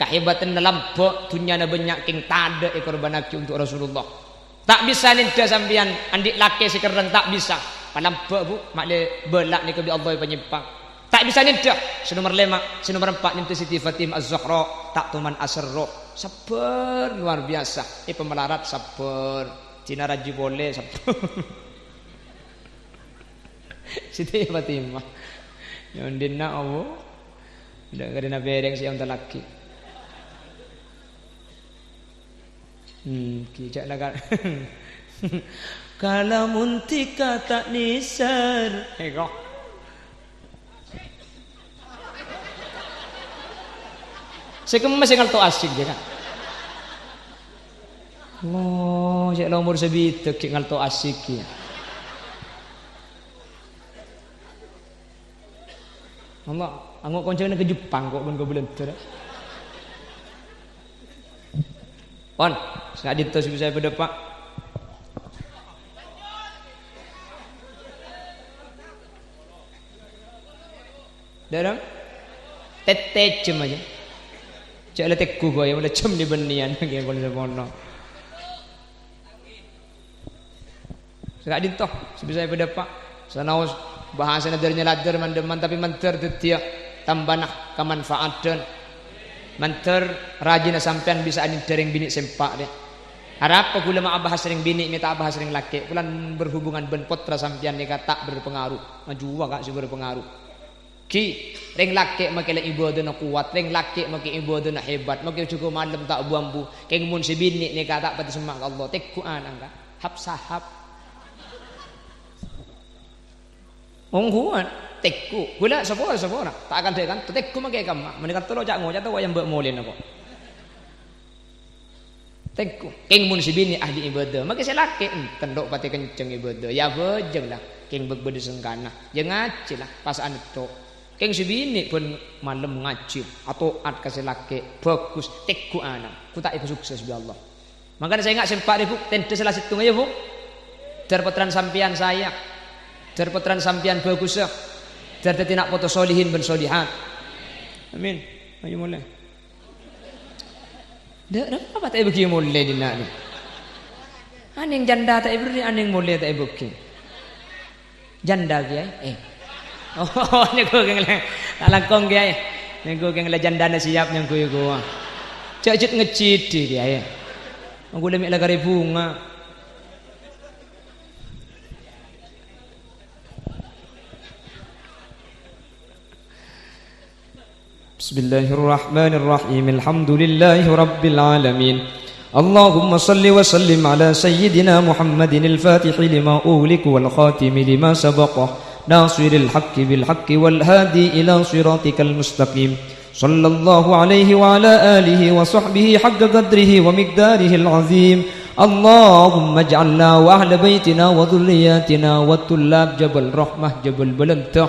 Kahebatanna lambâ' dhunnyana bânnya' kèng tadâ' èkorbhânnaghi untuk Rasulullah. Ta' bisa nèndhâ sampèyan andi' lakè sè kerrèng, ta' bisa. Palambâ', Bu, ma'lè bâlâ nèka bi' Allah èpanyèmpang. Ta' bisa nèndhâ. Sè nomer lèma', sè nomer empa' nèndhâ Siti Fatimah Az-Zahra, ta' toman aserro. Sabbhâr luar biasa. È pamalarat sabbhâr. Dina rajhi polè sabbhâr. Siti Fatimah. Nyondina Allah. Ndak karena bereng sih yang lagi. Hmm, kicak lah, Kak. Kalamun tika ta' nèsèr. Eko. Sè kemma sè ngalto asik, ya, Kak. Allah, cè' la omor sabidhâk ghi' ngalto asik, ya. Allah, ango' koncana ka Jepang ko' bân ka Belanda. Pon, saka'dinto sè bisa èpadâpa'. Dârâ? Tèttè jhâm ajâ. Jhâ' la tegghu, ya, mula jhâm nè-bânnèyan, ngghi, pon-, pon-. Saka'dinto sè bisa èpadâpa'. Sanaos bhâsana dâr-nyalèdâr man-, dhâmman, tapè mandhâr dhâddhiyâ tambâna kamanfaadhân. Mandhâr rajina sampèyan bisa anèndhâ rèng binè' sè empa' rèya. Arapa ghulâ ma' abhâhas rèng binè', mè' ta' abhâhas rèng lakè'? Polana berhubungan bân pottra sampèyan nèka ta' berpengaruh. Majuwa, Kak, sè berpengaruh. Ghi, rèng lakè' makè la ibâdâna kowat, rèng lakè' makè ibâdâna hebat, makè jhuko malem ta' bu-ambu. Kèng mon sè binè' nèka ta' patè semma' ka Allah, tegghu ana'na, Kak. Hap-sahap. Ongghuwân, tegghu. Ghulâ sapora-sapora, ta' kandhâ-kandhâ, tegghu makè kamma. Mènèka tolo ca'-ngoca' to wayang bâ' molèna ko'. Tegghu. Kèng mon sè binè' ahli ibâdâ, makè sè lakè' enten lo' patè kenceng ibâdâ. Ya abhâjâng la, kèng bâk bâdâ sengkana. Ya ngajhi la, pas anètto. Kèng sè binè' bân malem ngajhi, ato'at ka sè lakè', bhâghus, tegghu ana'. Ghu ta' èpasukses bi' Allah. Mangkana sè enga' sè empa' rèbu, tèndhâ sala sèttonga ya, Bu. Dâr pottrana sampèyan saèya. Dâr pottrana sampèyan bhâghussa. Dâr dhâddhi na' poto solihin bân solihat. Amin. Ayo molè. Dâ', napa ta' èbâghi molè dinna' nè? Anèng janda ta' èberri', anèng molè ta' èbâghi. Janda, Kèyaè? Eh. Oh, nèko kèng la, ta' langkong, Kèyaè. Nèko kèng la jandana siap nyangguy kowa. Jhâ' jhât ngejjhidi, Kèyaè. Engko' la mè' la karè bhunga. بسم الله الرحمن الرحيم. الحمد لله رب العالمين. اللهم صل وسلم على سيدنا محمد الفاتح لما أغلق والخاتم لما سبق ناصر الحق بالحق والهادي إلى صراطك المستقيم. صلى الله عليه وعلى آله وصحبه حق قدره ومقداره العظيم. اللهم اجعلنا وأهل بيتنا وذرياتنا وطلاب جبل رحمة جبل بلنته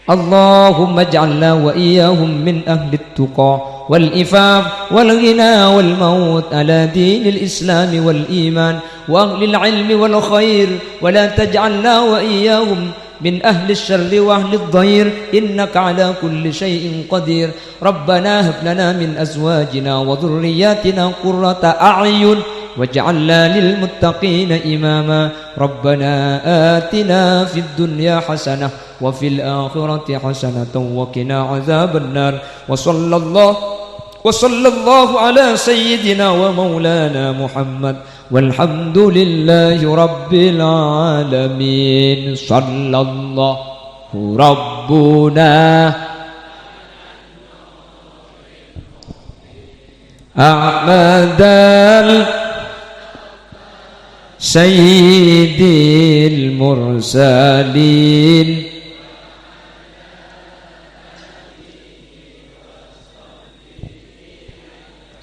اللهم اجعلنا وإياهم من أهل التقى والعفاف والغنى والموت على دين الإسلام والإيمان وأهل العلم والخير، ولا تجعلنا وإياهم من أهل الشر وأهل الضير، إنك على كل شيء قدير. ربنا هب لنا من أزواجنا وذرياتنا قرة أعين واجعلنا للمتقين إماما. ربنا آتنا في الدنيا حسنة وفي الآخرة حسنة وقنا عذاب النار. وصلى الله، وصلى الله على سيدنا ومولانا محمد. والحمد لله رب العالمين. صلى الله ربنا أحمد ال- سيد المرسلين.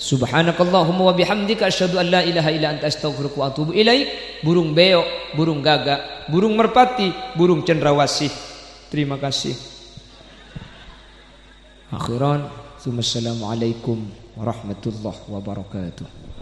سبحانك اللهم وبحمدك، أشهد أن لا إله إلا أنت، أستغفرك وأتوب إليك. Burung beo', burung gagak, burung merpati, burung cendrawasih. Terima kasih. Akhiran, tsumma assalamualaikum warahmatullahi wabarakatuh.